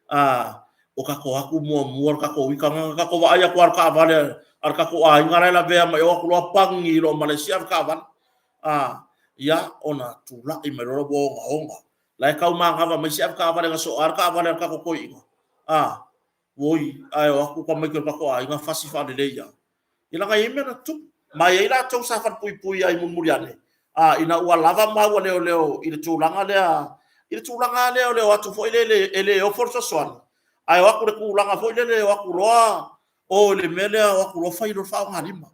a, o tatou atu muamua le tatou ita, na ona tatou vaai atu lava i le taavale a le tatou aiga la e lavea mai o atu loa pani loa ma le isi avetaavale, a, ia, ona tulai mai loa ua ogaoga. La e tau manava mai isi avetaavale na soa le taavale a le tatou toeaina, a, oi, ae o atu tamaiti o le tatou aiga fasi faalelei lava. Ia leaga e i ai mea na tutupu. Ma e i ai latou sa falepuipui ai mulimuli ane, a, ina ua lava mau a leoleo i le tulaga lea, i le tulaga lava lea o le o atu foi lele e le ofo le fesoasoani, ae o atu i le tulaga foi lele e o atu loa o i le mea lea o atu loa fai loa le faaaogalima.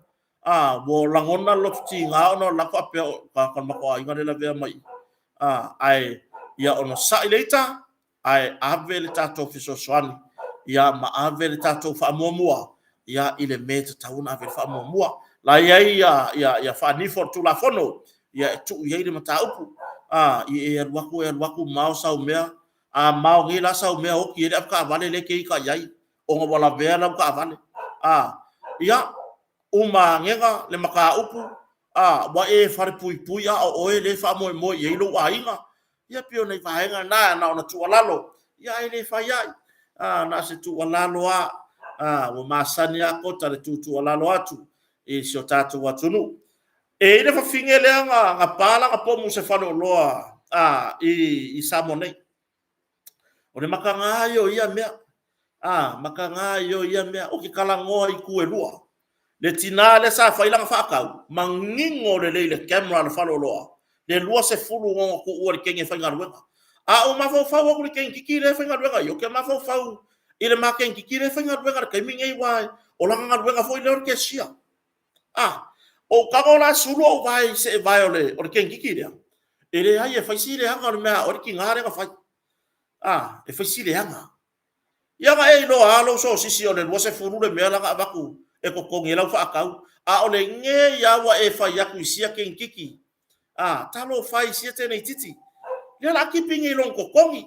A, ua lagona le loto tiga ona o le latou faapea, o le tagata o le matou aiga lea e lavea mai i i. A, ae ia onosai le ita, ae ave le tatou fesoasoani, ia ma ave le tatou faamuamua, ia, i le mea e tatau ona ave i ai le faamuamua. La e i ai ia, ia, ia faanifo a le Tulafono, ia e tuu i ai le mataupu, a, i e alu atu e alu atu mao sau mea, a mao nei la sau mea oti ai le avetaavale lea e te ita i ai, ona ua lavea lau taavale. A, ia, uma anega le mataupu, a, ua e falepuipui a o oe lea e faamoemoe i ai lou aiga. Ia pei o nai vaega na, na ona tuualalo, ia ae le fai ai, a, na o se tuualalo lava, a, ua masani lava Kota i le tuutuualalo atu i si o tatou atunuu. E i ai le fafine lea na, na pa lana pomu i se faleoloa a, i, i Samoa nei. O le makaga ia o ia mea, a, makaga ia o ia mea, ou te talanoa i itu e lua. Le tina lea sa fai lana faatau, manino lelei i le camera a le faleoloa. Le 20 ona tuua i le kenge faigaluega. A ou mafaufau atu i le kengiki lea e faigaluega i o, ou te mafaufau i le ma kengiki lea e faigaluega i le taimi nei aua o lana galuega foi lea o le cashier. A, ou tago la sulu ou vae i seevae o le kengiki lea, e leai e fai si leaga o le mea a oe le tiga lea na fai. A, e fai si leaga. Ia na e iloa lava lou sosisi o le 20 le mea la na avatu e totogi ai lau faatau, a o lenei lava ua e fai atu i sia teinititi, a, talofa e i sia teineitiiti, lea o le a tipi nei i lona totogi.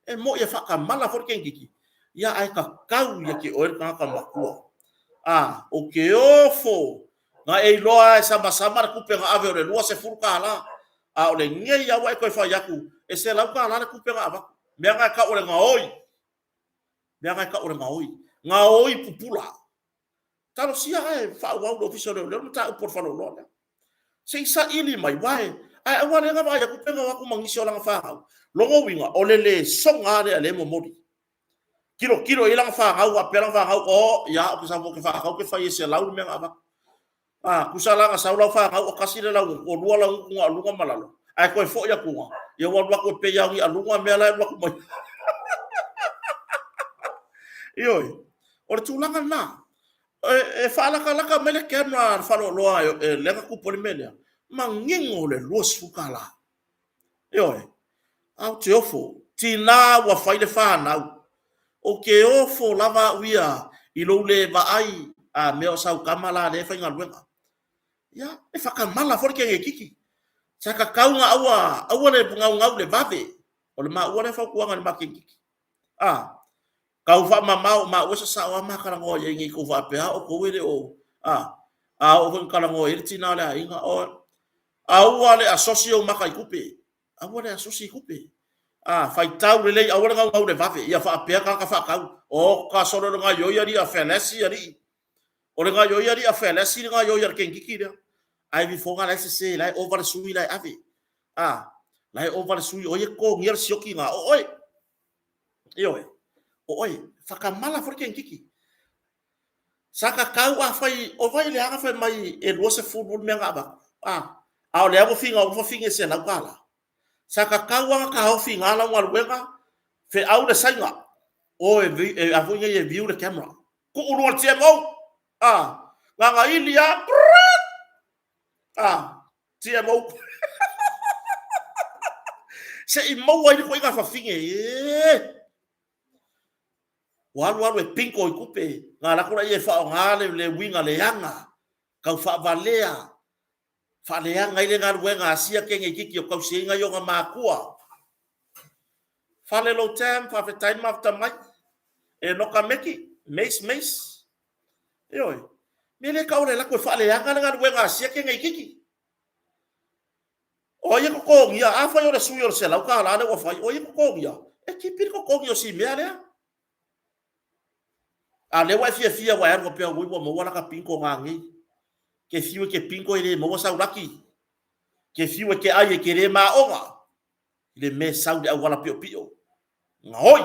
E moni e faatamala foi le teinititi, ia ae tatau ia te oe le tagata matua. A, ou te ofo, na e iloa lava e samasama le tupe na ave o le $20, a o lenei lava ua e toe fai atu e $100 le tupe na avatu. Mea na e tau o le gaoi, mea na e tau o le gaoi, gaoi pupula. Talosia ae faaauau i le Ofisa o Leoleo le mataupu a le faleoloa lea. Se i saili mai, aua ae aua lea na vaai atu pe na o atu ma nisi o lana fanau. Lona uiga, o le lesona lava lea o lea e momoli. Tilotilo i ai lana fanau faapea lana fanau, o, ia, ou te sau foi ou te faatau ou te fai e $100 le mea na avatu. A, tusa la na sau lau fanau e tasi le laugutu, o lua laugutu na o luga ma lalo, ae toe foi atu, ia ua alu atu e pei lava o ni aluga mea la e alu atu mai. Ioe, o le tulaga lena. E faalatalata mai le camera a le faleoloa lea na tupu ai le mea lea, manino le $20. Ioe, ae ou te ofo, tina ua fai le fanau, ou te ofo lava au ia i lou le vaai a mea o sau tama la lea e faigaluega. Ia, e faatamala foi le teineitiiti. Sa tatau ona aua, aua le naunau i le vave. O le maua lea fautuaga i le ma teineitiiti. A, tau faamamao, maua e sasao lava ma talanoa i ai nei tou faapea a outou e le o, a, a oo foi ina talanoa i ai le tina o le aiga, o, aua le asosi ou maka i tupe. Aua le asosi i tupe. A, faitau lelei, aua le naunau i le vave, ia faapea tagata faatau. Oka solo le gaioi alii a felesi alii. O le gaioi alii a felesi le gaioi a le teinititi lea. Ae vifoga la e sese, la e ova le sui la e ave. A, la e ova le sui, o ai e totogia le sioki na? O oe. Ioe, o oe, whakamala foi le teinititi. Sa tatau a fai, o vai leaga fai mai e 20 le mea na avatu. A, a o lea ua finau ua fafine i $100. Sa tatau lava ona taofi i ina lau galuega, feau le saina, o e, e a foi nei e view le camera. Tuu luga le TMO, a, gagaili lava, prrrr, a, TMO. Se i maua ai le ituaiga fafine, e. Ua alu alu e pinko i tupe, na alu atu laia e faaaoga le, le uiga leaga, tau faavalea, faaleaga ai le galuega a sia keneititi o tausiaina i ona matua. Fale lou tam, faafetai le mafuta mai. E noka meki, meis meis. Ioe, me le tau o le alu atu e faaleaga le galuega a sia keneititi. O ai e totogia? Afai o le sui o le $100 lea ua fai, o ai e totogia? E tipi le totogi o si mea lea. A lea ua e fiafia ua e alu faapea, oi ua maua laka pinko nanei. Ke fiu e ke pinko e le maua sau laki. Ke fiu e ke ai e ke le maoga. I le mea e sau i le auala piopio. Gaoi!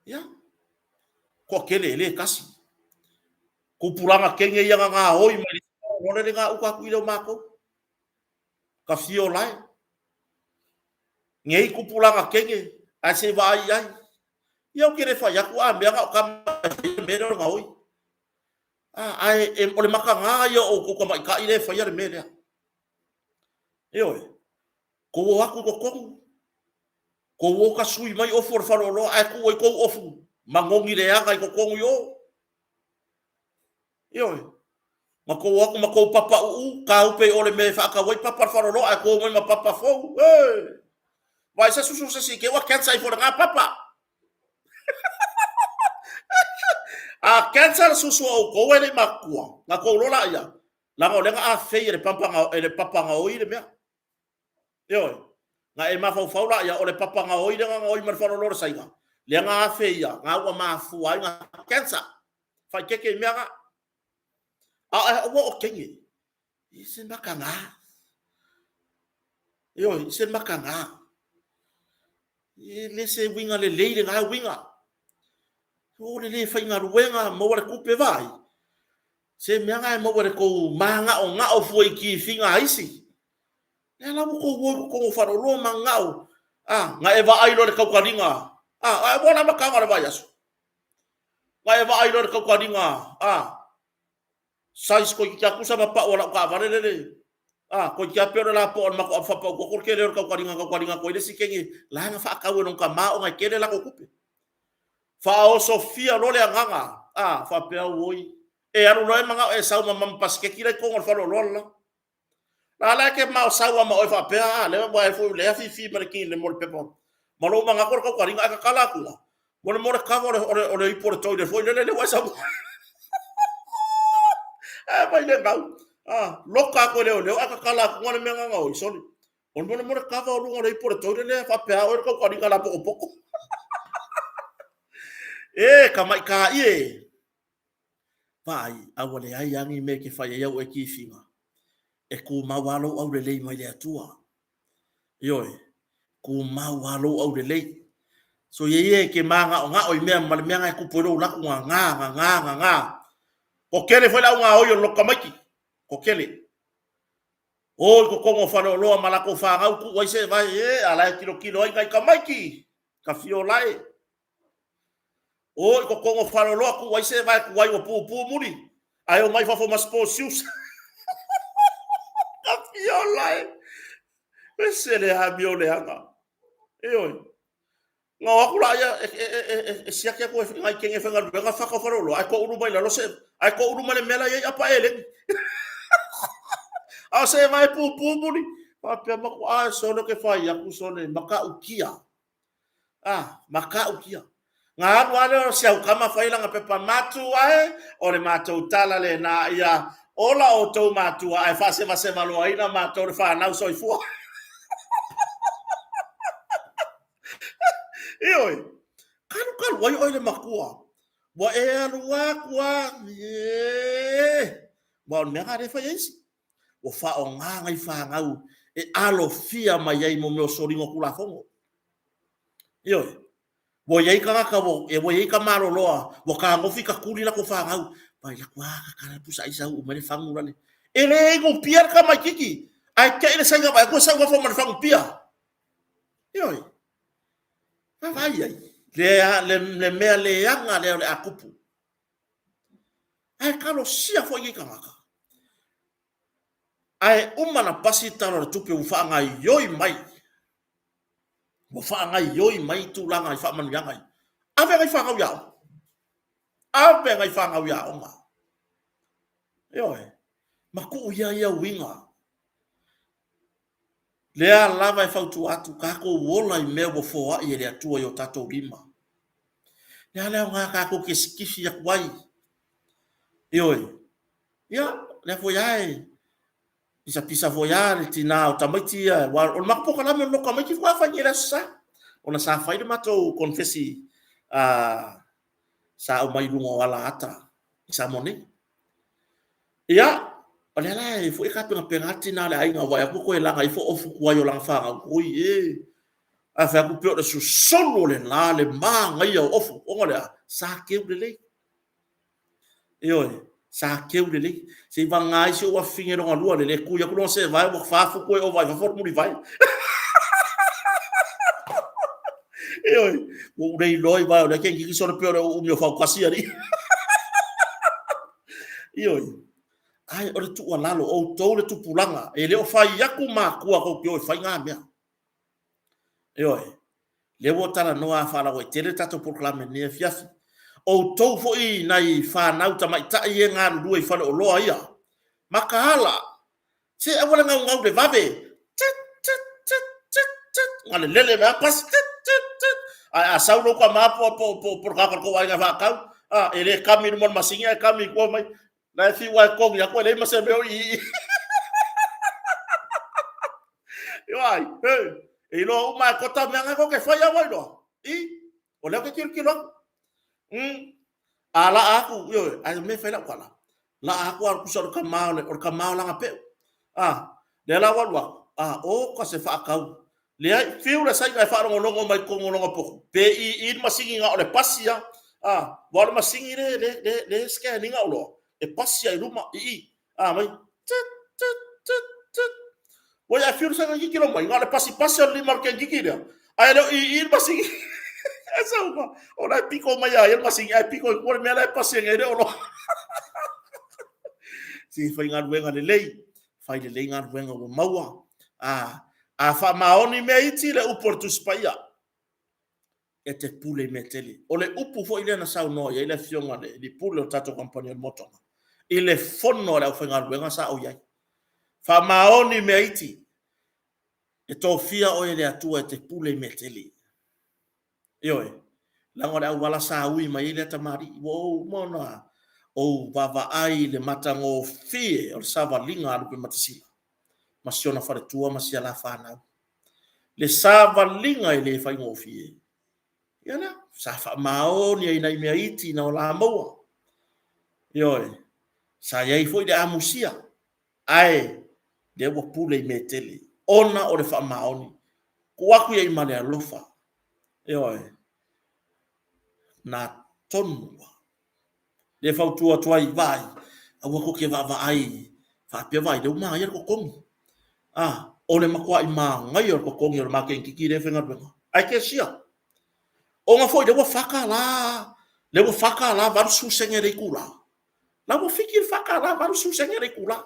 Ia, toatele e le tasi. Tupulaga kenge ia na gaoi mai le lola le gauta atu i le o matou. Ka fio lae. Nei tupulaga kenge, ae se i vaai i ai. Ia ou te le fai atu a mea na o tama e faia le mea lea o le gaoi. A, ae e, o le makaga ia o outou tamaitai lea e faia le mea lea. Ioe, tou o atu i totonu, tou o tasui mai ofu o le faleoloa ae tuu ai tou ofu manogi leaga i totonu i o. Ioe, ma tou o atu ma tou papa uu, tāupe i o le mea e faatau ai papa o le faleoloa ae tou o mai ma papa fou. Ee! Vaai se susu se isi i te ua cancer ifo i lena papa. A cancer le susu o outou e le i matutua, na tou iloa laia, leaga o lea na afei e le papa, e le papa gaoi le mea. Ioe. Na e mafaufau laia o le papa gaoi lea na gaoi mai le faleoloa o le Saina, lea na afe ia, na ua mafua ai na cancer. Faikeke i mea na. A ua o kenge. I se makaga. Ioe, i se makaga. E le se uiga lelei lena uiga. O le le faigaluega, maua le tupe, vaai. Se mea nga e maua le kou māgaʻogaʻo fua i kifiga a isi. Lea la ua kou o i totonu o faleoloa magao. A, nga e vaai loa i le taukaliga. A, a ua la makaga o le vaiaso. Nga e vaai loa i le taukaliga. A, size toeitiiti lava tusa ma pau o lau taavale lele. A, toeitiiti lava pei o le lapoa o le matou apu faapau toto le tele o le taukaliga taukaliga atu ai le isi kegi la na faatau e lona tama ona e tele latou tupe. Faaosofia loa le agaga, a, faapea, auoi, e alu loa e manao e sau ma mama pasiketi la i totonu o le faleoloa le la. La la e ke mao sau lava ma oe faapea, a, lea ua e foi lea fifi ma le kini le mo le pepa. Ma lou manatu o le taukaliga ae tatala atu la. Mo le mo le cover o le, o le, o le ipu o le toilet foi lele, lea ua e sau. Ae mai le gau. A, loka atu e leoleo ae tatala atu le mea ngana oi, sole. O le mo le kava o luga o le ipu o le toilet lea faapea oe le taukaliga lapokopoko. E, ka mai ka ie. Vaai, a ua leai lava ni mea e te fai ai au e kifiga. E tumau lava lou aulelei mai le Atua. Ioe, tumau lava lou aulelei. So ia ia e te māgaʻogaʻo i mea ma le mea na e tupu ai lou laku gagā, gagā, gagā. Ko tele foi le au gaoi o le loto tamaiti. Ko tele. O i totonu o faleoloa ma latou fanau tuu ai se vae e a la e tilotilo ai nai tamaiti ka fiola e. O i totonu o faleoloa tuu ai se vae tuai ua pupu muli ae omai fafo ma sports shoes. Ka fiola e. Ese le amio leaga. Ioe. Na o atu la ia e siaki atu e nai kene faigaluega faka o faleoloa, ae toulu mai lalo se, ae toulu mai le mea la e i ai apa eleni. A o se vae pupu muli, faapea maku, a sole ke fai aku sole, matautia. A, matautia. Na alu lava lea o si au tama fai lana pepa matua e, o le matou tala lena ia ola outou matua ae faasevaseva loaina matou le fanau soifua. Ioe, kalukalu ai oe le matua. Ua e alu aku a, e, ua o le mea lena lea e fai ai isi. Ua faaaoga nai fanau e alofia mai ai mo mea o soliga o Tulafono. Ioe, ua i ai tagata, ua, ua i ai tamaloloa, ua tagofi tatuli latou fanau. Vai latou, a, tatala le pusa aisa uu mai le fagu lale. E le inu pia le tamaititi, ae te i le saina vaai atu e sau gafa ma le fagu pia. Ioe. Vaavaai ai. Le, le, le mea leaga lea o le a tupu. Ae talosia foi nei tagata. Ae uma na pasi le Tala o le Tupe ua faagaioi mai. Ua faagaioi mai tulaga i faamanuiaga ia. Ave nai fanau i aoga. Ave nai fanau i aoga. Ioe. Ma tuu ia ia uiga. Lea lava e fautua atu, tatou ola i mea ua foai e le Atua i o tatou lima. Le a le aoga tatou te sikifi atu ai. Ioe. Ia, lea foi lava e pisapisa foi lava le tina o tamaiti ia, aua o le matou polokalame o le loto tamaiti faatoa fai nei i le Aso Sa. Ona sa fai le matou konefesi sa aumai i luga o ala ata i Samoa nei. Ia, o lea la e foi tapenapena le tina o le aiga, vaai atu toe laga ifo ofu tuai o lana fanau, oi e, ae fai atu pei o le susunu o le la, le manaia o ofu, ona o le a? Sa keu lelei. Ioe, sa keu lelei. Se i vagana ai si ou afafine lona lua, le le tui atu lona seevae ua fa futu e ova i fafo o le mulivae. Ioe, ua ou le iloa i vae o lea keikiki sole pei o le uumi o fautasi alii. Ioe, ae o le tuualalo, outou le tupulaga, e le o fai atu matua tou te o e fai na mea. Ioe, lea ua talanoa faalauaitele le tatou polokalame i lenei afiafi. Outou foi nai fanau tamaitai ia e galulue i faleoloa ia, mataala, se aua le naunau i le vave, tit, tit, tit, tit, tit, na le lele mai lava pasi, tit, tit, tit. Ae a sau lou tama po o le tagata o le tou aiga e faatau, a, e le kami i luma o le masini ae kami i tua mai. La e fiu lava e kogi atu e leai ma se mea o i i. Ioai, he, e iloa uma e kota mea ngai koke fai au ai loa. I, o lea ke kilokilo aku. A laa aku, ioe, ai me fai lau tala. Laa aku a kusa o le kama o le, o le kama o lana peu. A, lea la ua alu aku, a, o ka se faatau. Leai, fiu le saiga e faalogologo mai totonu o lona potu, pe i i le masini na o le pasi lava. A, aua o le masini le, le, le, le scan ina oloa. E pasi ai luma i i. A mai. Tit, tit, tit, tit. Ua ia fiu le saga kikilo mai, na o le pasipasi o le lima o le kengiki lea. Ae le o i i le masini. Ae sau ma, o la e piko mai a ia le masini, ae piko i tua le mea la e pasi ai le oloa. Se faigaluega lelei, fai lelei galuega ua maua. A, a faamaoni mea iti le upu a le Tusi Paia, e te pule i mea tele. O le upu foi lea na saunoa i ai le afioga i le Pule o le tatou kamupani o le Motoga, i le fono a le aufaigaluega sa ou i ai. Faamaoni mea iti, e tofia oe e le Atua e te pule i mea tele. Ioe, leaga o le auala sa ui mai ai lea tamalii, ua ou uma ona ou vaavaai i le matagofie o le savaliga a Lupematasila ma si ona faletua ma si ala fanau. Le savaliga e le faigofie. Ia lea, sa faamaoni ai nai mea iti na o la maua. Ioe, sa i ai foi le amusia, ae lea ua pule i mea tele, ona o le faamaoni. Tuu atu i ai ma le alofa. Ioe, na tonu lava. Le fautua atu ai, vaai, aua tou te vaavaai faapea vaai, lea ua manaia le totogi. A, o le matuai manaia o le totogi o le maketi lea e faigaluega. Ae kesia. Ona foi lea ua $4, lea ua $4.80 sene le itula. La ua fiki le $4.80 sene le itula.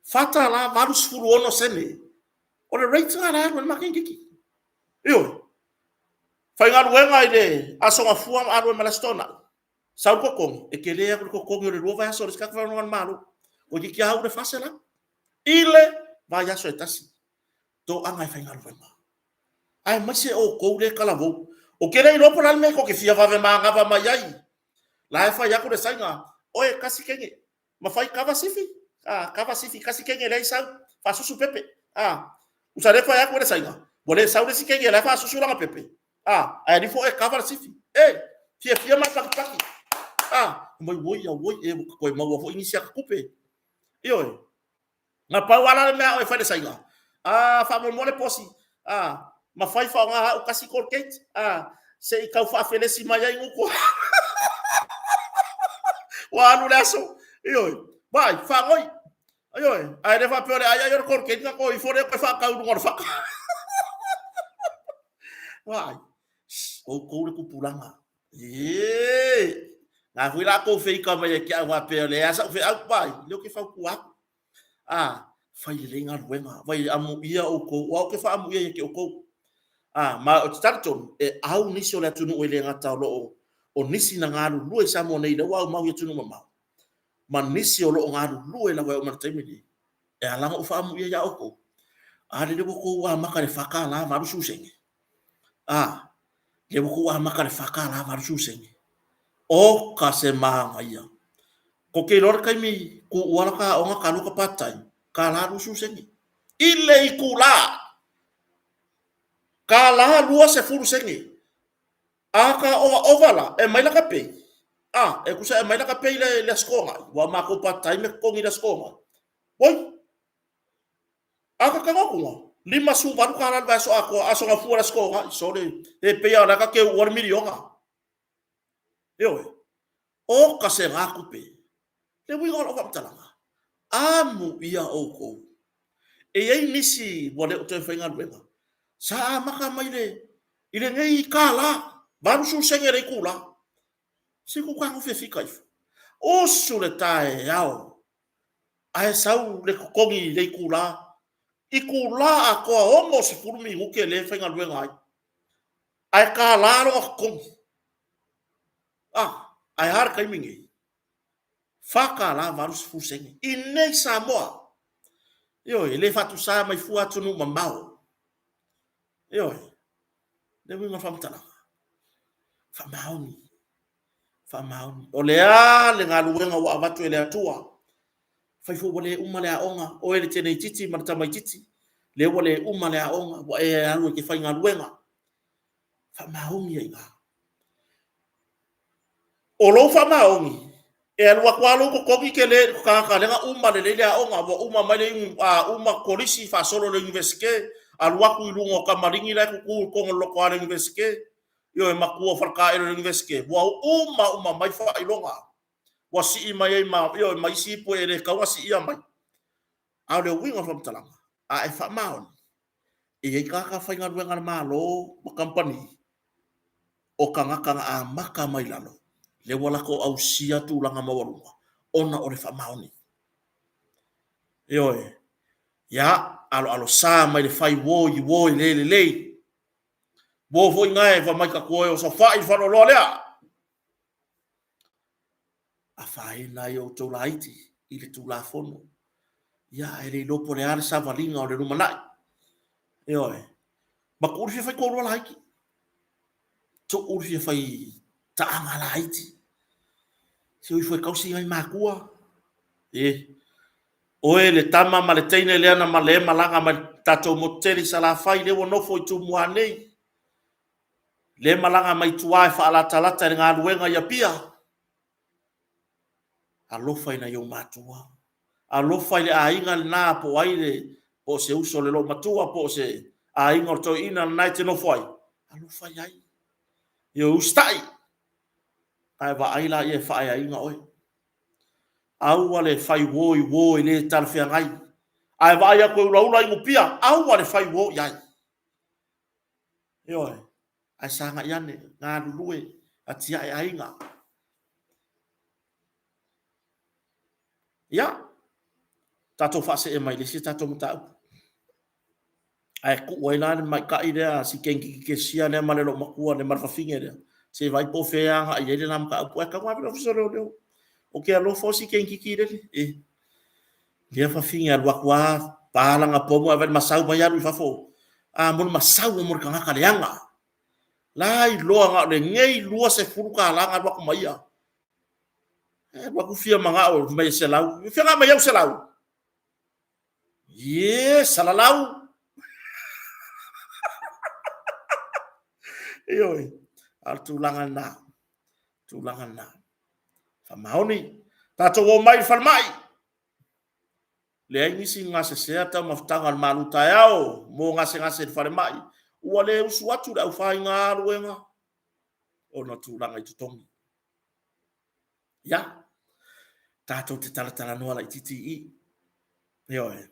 $4.86 sene. O le rate lena la e alu ai le maketi. Ioe. Faigaluega i le Aso Gafua ma alu ai ma le Aso Toonai, sau le totogi, e tele atu le totogi o le 2 vaiaso o le isi tagata faigaluega a le Malo. Toeitiiti lava au le $400 i le vaiaso e tasi. Toaga e faigaluega. Aemaise outou lea e talavou. Ou te le iloa po o le a le mea tou te fia vave manava mai ai. La e fai atu le Saina, oe, tasi kene, ma fai kava sifi, a, kava sifi, tasi kene leai sau, faasusu pepe, a, usa le fai atu e le Saina, ua le sau le isi kene la e faasusu lana pepe, a, ae alifo oe kava le sifi, e, fiafia ma pakipaki, a, mai oi a oi, e, ua toe maua foi nisi ata tupe, ioe. Na pau lava la le mea a oe e fai le saina, a, faamolemole posi, a, mafai faaaoga au tasi Colgate, a, se i tau faafelesi mai ai gutu. Ua alu le aso, ioe, vaai, faanoi, ioe, ae le faapea o le ai ai o le Colgate na toe ifo lea toe faatau i luga o le fata. Vaai, outou le tupulaga, ee, na foi la tou feika mai ia te au faapea o lea lava sa ou feau, vaai, lea ou te fautua atu. A, fai lelei galuega, vai amuia outou, o au ou te faaamuia ia te outou. A, ma ou te talitonu, e au nisi o le atunuu e le gata o lo o, o nisi na galulue i Samoa nei lea ua aumau i atunuu mamao, ma nisi o lo o galulue lava e oo mai i le taimi lenei, e ala ona ou faaamuia ia outou. A lele ua outou amata i le $4 80 sene. A, lea ua outou amata i le $4 80 sene. Oka se manaia. Ko te iloa le taimi tuua la ta aoga talu ka part time, $1 20 sene. I le itula! $1 20 sene. A ka ovaova la, e mai laka pay. A, e tusa e mai laka pay i le Aso Toonai, ua matou part time e totogi i le Aso Toonai. Oi! A ka tago atu la, $58 le vaiaso atoa, Aso Gafua le Aso Toonai, sole, e pei lava o la e ta te uua le miliona. Ioe. Oka se gā tupe. Le uiga o lau faamatalaga, amuia outou. E i ai nisi ua le o toe faigaluega, sa amata mai le, i lenei $1, 80 sene le itula. Se tou tagofi e fika ifo. Usu le taeao, ae sau le totogi i le itula, itula atoa 60 minute lea e faigaluega ai. Ae $1 lona totogi. Ah, ae a le taimi nei? $4.80 sene. I nei Samoa. Ioe, e le faatusa mai fua atunuu mamao. Ioe, le uiga o le faamatalaga. Faamaoni. Faamaoni. O le a le galuega ua avatu e le Atua? Fai foi ua le uma le aoga, oe le teneititi ma le tamaititi, lea ua le uma le aoga, ua e alu e te faigaluega. Faamaoni ai i O lou faamaoni, e alu atu lava lou totogi tele i le tagata lea na uma lelei le aoga, ua uma mai le uma kolisi faasolo i le Iunivesite, alu atu i luga o tamaligi la e tutu i totonu o le lotoa o le Iunivesite, ioe, matua o faletaele o le Iunivesite, ua uma uma mai faailoga. Ua sii mai ai ma, ioe, ma isi ipu e le tatau ona siia mai. A o le uiga o le faamatalaga, a e faamaoni, e i ai tagata faigaluega a le Malo ma kamupani, o tagata na amata mai lalo, lea ua latou ausia tulaga maualuga ona o le faamaoni. Ioe. Ia, aloalosa mai le fai uo i uo e le lelei. Uo foi na e fai mai tatou e osofai le faleoloa lea. Afaina ai outou laiti i le Tulafono. Ia, ae le iloa po o le a le savaliga o le lumanai. Ioe. Ma tuu le fia fai toalua laiti. Tuu le fia fai taaga laiti. Se o ifo e tausi nai matua. E, oe le tama ma le teine lea na ma le malaga mai le tatou motu tele i Salafai, lea ua nofo i Tumua nei. Le malaga mai tua e faalatalata i le galuega i Apia. Alofa i nai ou matua. Alofa i le aiga lena po o ai le, po o se uso o le loomatua, po o se aiga o le toeaina lena e te nofo ai. Alofa i ai. Ia usitai, ae vaai laia e faaeaina oe. Aua le fai uo i uo e le talafeagai. A e vaai atu e ulaula inupia, aua le fai uo i ai. Ioe, ae sagai ane, galulue, atiae aiga. Ia, tatou faasee mai le isi tatou mataupu. Ae tuu ai la le tamaitai lea si Kenki Kesia lea ma le loomatua lea ma le fafine lea, se i vaai po o fea e agai i ai le la mataupu. Ae tatau ona ave i le Ofisa o Leoleo. Ou te alofa o si Kenki lele. E, lea fafine alu atu lava, pa lana pomu ae vaai i le masau mai alu i fafo. A mo le masau mo le tagata leaga. La iloa na o lenei $20 na alu atu ma ia. E alu atu fia manao mai e $100. E fia na aumai au $100? Ie, salalau! Ioe, a o le tulaga lena, tulaga lena. Faamaoni, tatou o mai i le falemai. Leai nisi gasesea taumafataga o le malu taeao mo gasegase i le falemai. Ua le usu atu le aufaigaluega ona tulaga i totogi. Ia, tatou te talatalanoa laitiiti i i. Ioe.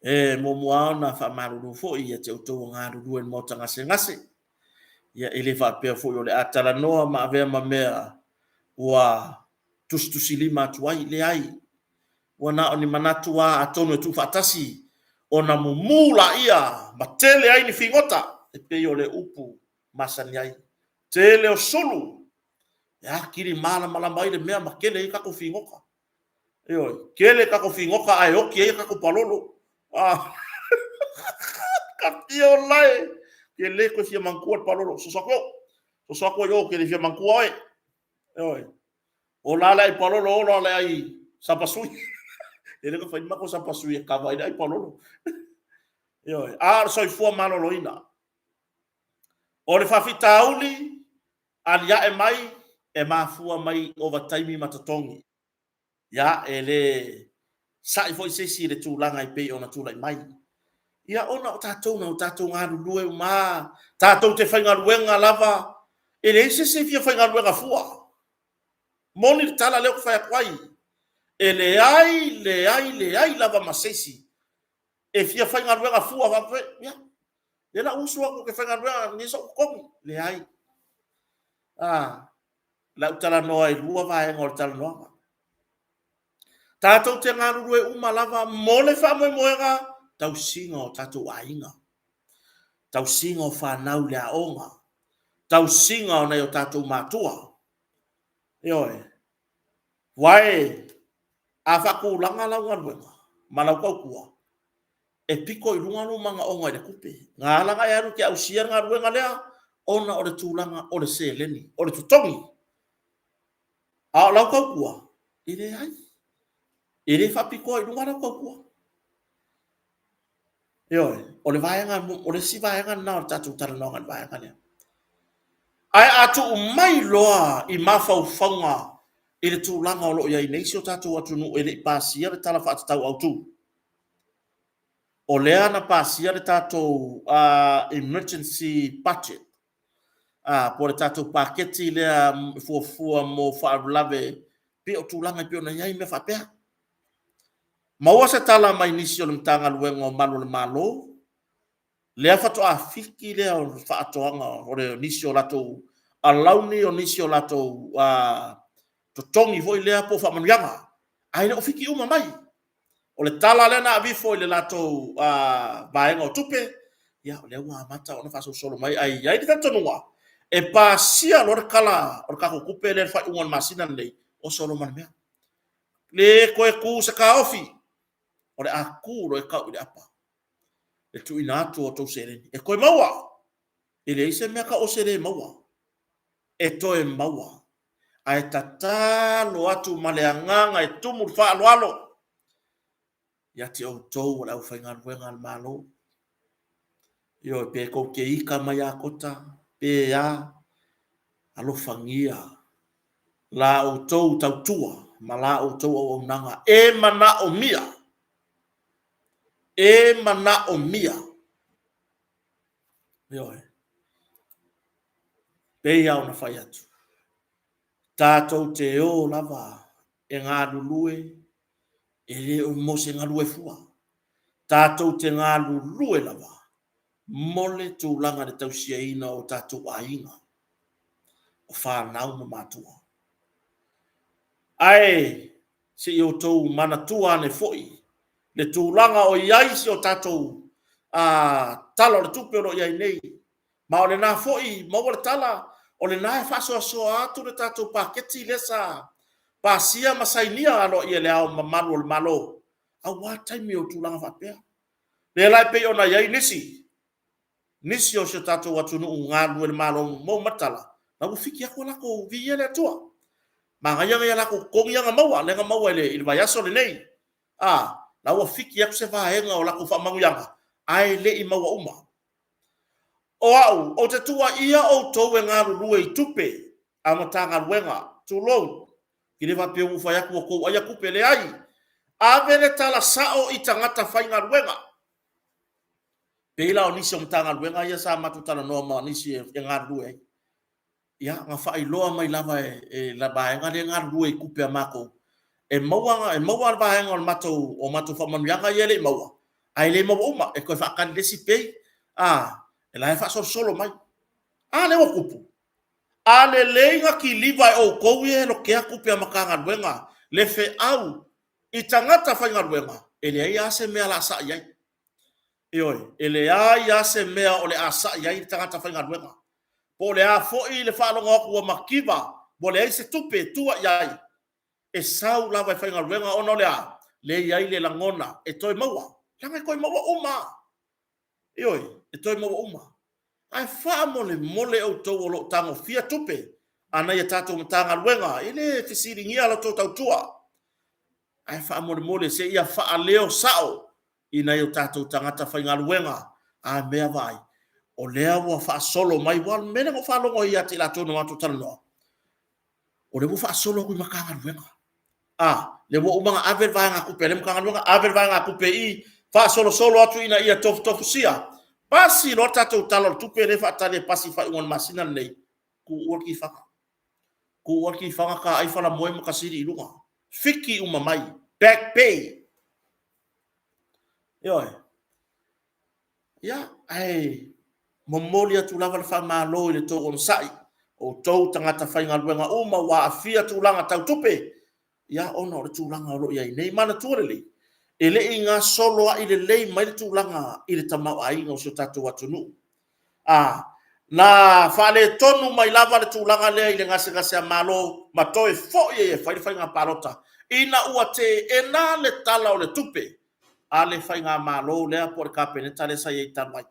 E muamua lava ona faamalulu foi ia te outou o galulue i le Maota Gasegase. Ia, e le faapea foi o le a talanoa ma avea ma mea ua tusitusilima atu ai. Leai. Ua na o ni manatu lava atonu e tuufaatasi ona mumu laia ma tele ai ni figota e pei o le upu masani ai. Tele o sulu e atili malamalama ai le mea ma tele ai tatou figota. Ioe, tele tatou figota ae oti ai tatou palolo. Ah. Kapi o lae. Ke le koe fia manatua le palolo. Soso atu. Soso atu ai o ke le fia manatua oe. Ioe. O la le ai palolo, o la le ai sapasui. E le ka fai mako sapasui e kava i le ai palolo. Ioe. A o le soifua maloloina. O le faafitauli aliae mai e mafua mai ovataimi ma totogi. Ia, e le sa'i foi se isi i le tulaga e pei ona tulai mai. Ia, ona o tatou na o tatou galulue uma lava, tatou te faigaluega lava, e leai se isi e fia faigaluega fua. Moni le tala lea ou te fai atu ai, e leai, leai, leai lava ma se isi e fia faigaluega fua faapea, ia, lea la usu atu ou te faigaluega, nei sou totogi. Leai. Ah, lau talanoa i lua vaega o le talanoaga. Tatou te galulue uma lava mo le faamoemoega tausiga o tatou aiga, tausiga o fanau i le aoga, tausiga o nai o tatou matua. Ioe. Wae, a faatulaga lau galuega ma lau tautua, e pito i luga lou manaoga i le tupe. Na ala ona e alu e te ausia le galuega lea, ona o le tulaga o le seleni, o le totogi. A o lau tautua, e leai. E le faapitoa i luga lau tautua. Ioe, o le vaega, o le isi vaega lena o le tatou talanoaga i le vaega lea. Ae a tuu mai loa i mafaufauga i le tulaga o lo o i ai nei si o tatou atunuu e le i pasia le Tala Faatatau Autu, o lea na pasia le tatou emergency budget, po o le tatou paketi lea e fuafua mo faalavelave. Pei o tulaga e pei ona i ai mea faapea. Maua se tala mai nisi o le Matagaluega o Malu o le Malo, lea faatoa fiki lea o le faatoaga o le nisi o latou alauni, o nisi o latou totogi foi lea po o faamanuiaga, ae le o fiki uma mai. O le tala lea na aveifo i le latou vaega o tupe, ia o lea ua amata ona faasolosolo mai, ae i ai le talitonuga, e pasia loa le Tala o le tatou Tupe lea i le faaiuga o le masina lenei, oso loa ma le mea. Le toe tu se taofi, o le a tu loa e tau i le apa le tuuina atu o a outou seleni e toe maua. E leai se mea tau o se le maua, e toe maua. Ae tatalo atu ma le agaga e tumu le faaaloalo ia te outou o le aufaigaluega a le Malo. Ioe, pe tou te ita mai ia Kota, pe a, alofagia la outou tautua ma la outou auaunaga e manaomia, e manaomia. Ioe. Pei lava ona fai atu, tatou te o lava e galulue, e le o mo se galue fua. Tatou te galulue lava mo le tulaga i le tausiaina o tatou aiga, o fanau ma matua. Ae se i outou manatua ane foi le tulaga o i ai si o tatou Tala o le Tupe o lo o i ai nei. Ma o lena foi, maua le tala, o lena e faasoasoa atu le tatou paketi lea sa pasia ma sainia aloaia e Le Ao Mamalu o le Malo, aua taimi o tulaga faapea. Lea la e pei ona i ai nisi, nisi o si o tatou atunuu galulue i le Malo ua maua mai le tala, la ua fiki atu a latou, viia le Atua. Manaia nai a latou totogi ia na maua, lea na maua i le vaiaso lenei. A, la ua fiki atu se vaega o latou faamanuiaga, ae le i maua uma. O au, ou te tuuaia outou e galulue i tupe a Matagaluega, tulou, e le faapea ua ou fai atu ua outou aia tupe, leai. Ave le tala sao i tagata faigaluega. Pei la o nisi o Matagaluega ia sa matou talanoa ma nisi e galulue ai, ia, na faailoa mai lava e le vaega lea e galulue i tupe a matou, e maua, e maua le vaega o le matou, o matou faamanuiaga ia e le i maua, ae le maua uma, e toe faatali i le isi pay, a, la e faasolosolo mai. A lea ua tupu? A lelei ona kiliva e outou ia e lokea tupe a Matagaluega le feau i tagata faigaluega, e leai lava se mea o le a sa'i ai. Ioe, e leai lava se mea o le a sa'i ai le tagata faigaluega. Po o le a foi le faalogo atu ua mativa, ua leai se tupe e tua i ai, e sau lava e faigaluega ona o le a? Lea e i ai le lagona e toe maua, leaga e toe maua uma lava. Ioe, e toe maua uma. Ae faamolemole outou o lo o tagofia tupe a nai a tatou Matagaluega, e le fesiligia la outou tautua, ae faamolemole se ia faaleo sao i nai o tatou tagata faigaluega. A mea, vaai, o lea ua faasolo mai, aua o le mea lea na ou faalogo ai ia te i latou na matou talanoa, o lea ua faasolo atu i Matagaluega. A, lea ua uma ona ave le vaegatupe a lea Matagaluega, ave le vaegatupe i i, faasolosolo atu ina ia tofutofusia. Pasi loa le tatou Tala o le Tupe lea e faatali e pasi i le faaiuga o le masina lenei, tuua le tifaga. Tuua le tifaga, taai falamoe ma tasili i luga. Fiki uma mai, back pay. Ioe. Ia, ae momoli atu lava le faamalo i le tou onosai, outou tagata faigaluega uma ua aafia tulaga tau tupe, ia ona o le tulaga o lo o i ai nei. Manatua lelei, e le i gasoloai lelei mai le tulaga i le tamaoaiga o si o tatou atunuu. A, na faaletonu mai lava le tulaga lea i le gasegase a Malo ma toe foi ai e fai le faiga palota ina ua teena le Tala o le Tupe a le faigamalo lea po o le Kapeneta lea sa i ai talu ai,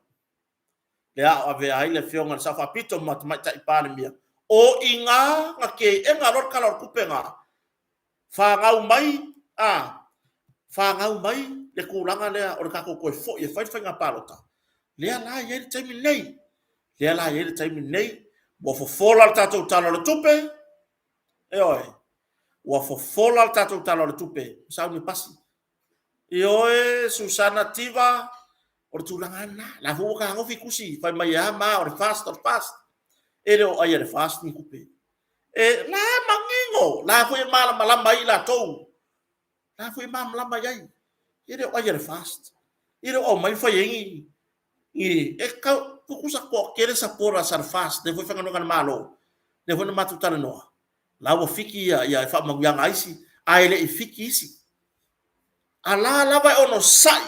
lea o avea ai le Afioga i le Sao Faapito ma Tamaitai Palemia. O i ina na teena loa le Tala o le Tupe lena, fanau mai, a, fanau mai le tulaga lea o le tatou toe foi e fai le faiga palota, lea la e i ai le taimi lenei. Lea la e i ai le taimi lenei, ua fofola le tatou Tala o le Tupe, ioe, ua fofola le tatou Tala o le Tupe, sauni e pasi. Ioe, Susana Tiva, o le tulaga lava lena. La foi ua fetagofi tusi fai mai e a ma, o le FAST, o le FAST. E le o aia e le FAST ni tupe. E la e manino, la foi e malamalama ai latou. La foi e malamalama i ai. E le o ai a le FAST. E le o aumai fai ai ni ni e kau tutusa toatele supporters a le FAST lea foi faigaluega a le Malo. Lea foi na matou talanoa. La ua fiki ia ia faamanuiaga a isi, ae le i fiki isi. A la lava e onosai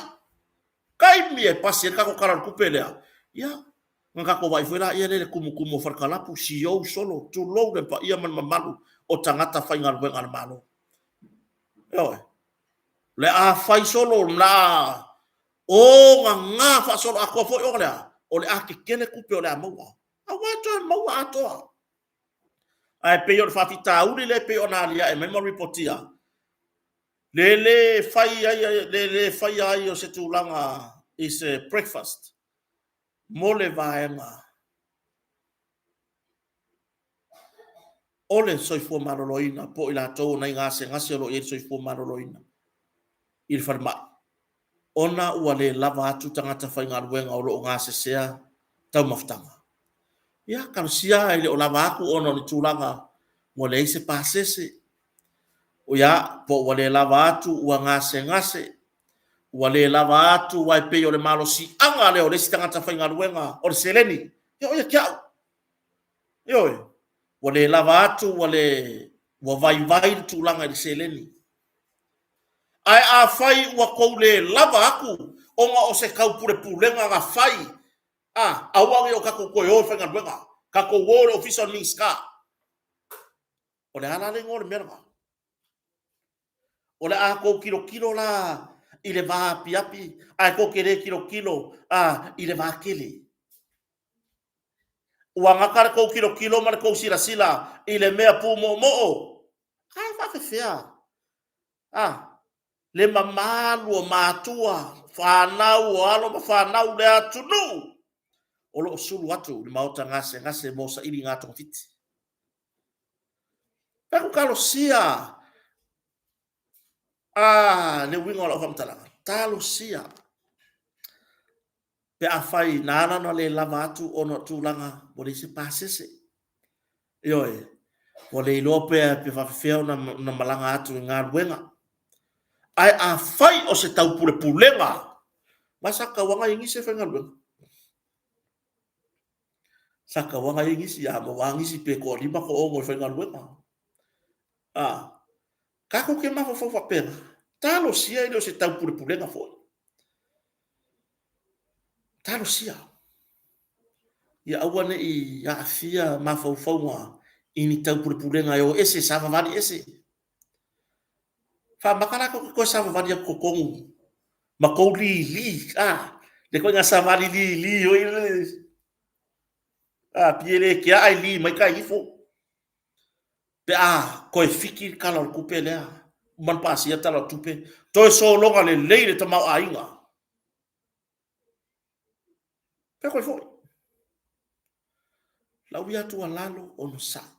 taimi e pasi ai le tatou Tala o le Tupe lea, ia, ona tatou vaai foi laia lea i le tumutumu o falekalapu, siou solo, tulou le paia ma le mamalu o tagata faigaluega a le Malo. Ioe. O le a fai solo, o le a ogaga faasoloatoa foi ona o le a? O le a tetele tupe o le a maua. Aua e toe maua atoa. Ae pei o le faafitauli lea e pei ona aliae mai ma ripotia, le le fai ai, le le faia ai o se tulaga i se breakfast mo le vaega o le soifua maloloina po o i latou o nai gasegase o lo o i ai le soifua maloloina i le falemai, ona ua le lava atu tagata faigaluega o lo o gasesea taumafataga. Ia, talosia e le o lava atu ona o ni tulaga ua leai se pasese, ia, po ua le lava atu ua gasegase, ua le lava atu aua e pei o le malosiaga lea o le isi tagata faigaluega o le seleni, ia o ia te au. Ioe, ua le lava atu, ua le, ua vaivai le tulaga i le seleni. Ae afai ua tou le lava atu ona o se taupulepulega na fai, a, aua ne i o tatou toe o e faigaluega, tatou o i le Ofisa o le Minisita. O le a la le igoa o le mea lena? O le a tou tilotilo la i le vaapiapi ae tou te le tilotilo a, i le vatele. Ua gata le tou tilotilo ma le tou silasila i le mea pumoomoo. A e faafefea a le mamalu o matua, fanau o alo ma fanau le atunuu o lo o sulu atu i le maota gasegase mo sailiga togafiti. Tatou talosia a le uiga o lau faamatalaga, talosia pe afai na ala ona le lava atu ona o tulaga ua leai se pasese. Ioe, ua le iloa pe pe faapefea ona malaga atu i galuega. Ae afai o se taupulepulega, ma sa tauaga ai nisi e faigaluega. Sa tauaga ai nisi, a maua nisi pe toalima toaono e faigaluega. A, tatou te mafaufau faapena, talosia e le o se taupulepulega foi. Talosia. Ia aua ne i aafia mafaufauga i ni taupulepulega e o ese, savavali ese. Faamata la tou te toe savavali atu i totonu ma tou lili, a, le ituaiga savali lili foi lele, a, pei e le tea ae li mai tai ifo pe a toe fiki le Tala o le Tupe lea, uma ona pasia le Tala o le Tupe, toe sologa lelei le tamaoaiga. Pea koe foi. Lau ia tuualalo, onosai.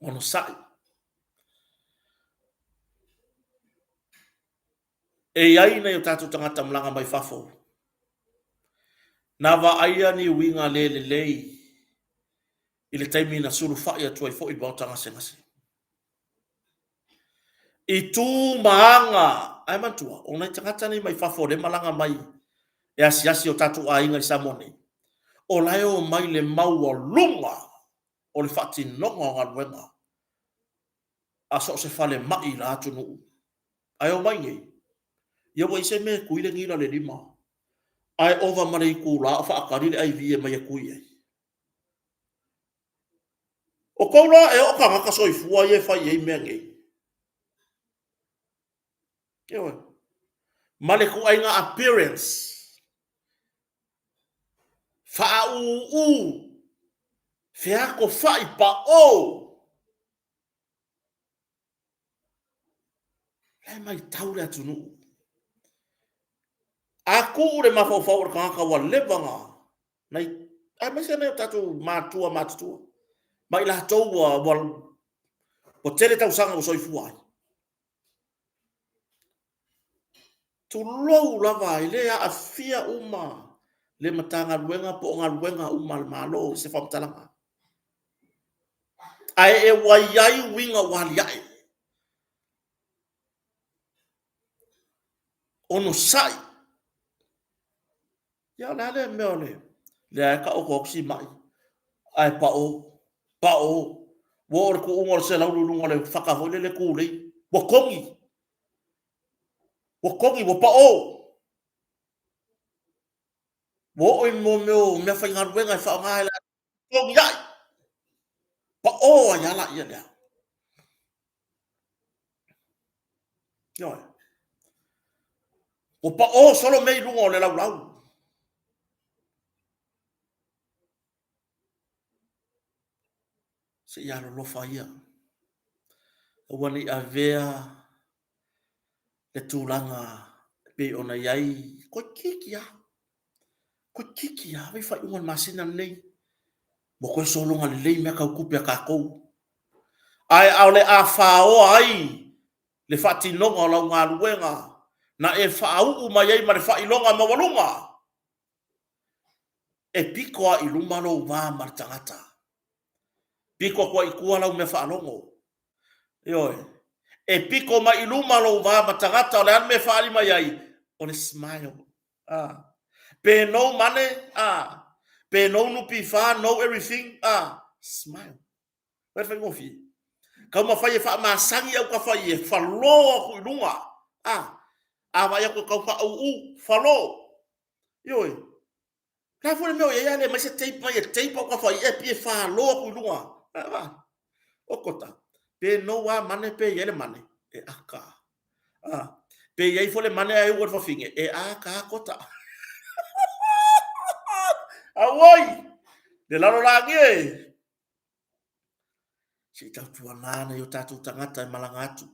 Onosai. E i ai nai o tatou tagata malaga mai fafo, na vaaia ni uiga le lelei i le taimi na sulufai atu ai foi i le maota gasegase. I tu ma aga, ae manatua, o nai tagata nei mai fafo o lea e malaga mai e asiasi i o tatou aiga i Samoa nei, o la e omai i le maualuga o le faatinoga o galuega a so o se falemai i la atunuu. Ae omai nei, ia ua i ai se mea e tui le nila i le lima, ae ova ma le itula o faatali le IV e aumai e tui ai. O tou la ea o tagata soifua ia e fai ai mea nei? Ioe. Ma le ituaiga appearance faauu, featofai pao. La e matau le atunuu. A tuu le mafaufau o le tagata ua leva na, nai, aemaise nai o tatou matua matutua, ma i latou ua, ua, ua tele tausaga ua soifua ai. Tulou lava, e le aafia uma le Matagaluega po o galuega uma a le Malo i se faamatalaga. Ae e ua i ai uiga ua aliae. Onosai. Ia o le a lea mea o le lea e taoto atu si mai ae pao, pao, ua oo i le tuuga o le selaulu i luga o le fata foi lele tulei, ua togi, ua togi, ua pao. Ua oo i mea o meafaigaluega e faaaoga e togi ai, pao ai lava laia lea. Ioe. Ua pao solo mea i luga o le laulau. Se i alolofa ia. Aua ne i avea le tulaga e pei ona i ai, toeitiiti lava, toeitiiti lava le faaiuga o le masina lenei, ua toe sologa lelei mea tau tupe a tatou. Ae o le a faoa ai le faatinoga o lau galuega na e faauu mai ai ma le faailoga maualuga, e pito lava i luma lou va ma le tagata. Pito atu ai i tua lau mea faalogo. Ioe. E pito mai i luma lou va ma tagata, o le a le mea e faaali mai ai? O le smile. Ah. Pe no money, ah. Pe no NPF, no everything, ah. Smile. Vaai le faigofie. Taumafai e faamasani autafa i e falo atu i luga. Ah. A vaai atu e tau faauu, falo. Ioe. Le a foi le mea o i ai, a le aumai se tape mai e tape autafa i e pei e falo atu i luga. O kota, pe no a mane pe i ai le mane, e aka. Ah, pe i ai foi le mane ae ua le fafine, e aka a kota. Auoi! Le lalolagi e! Se i tautuana nai o tatou tagata e malaga atu.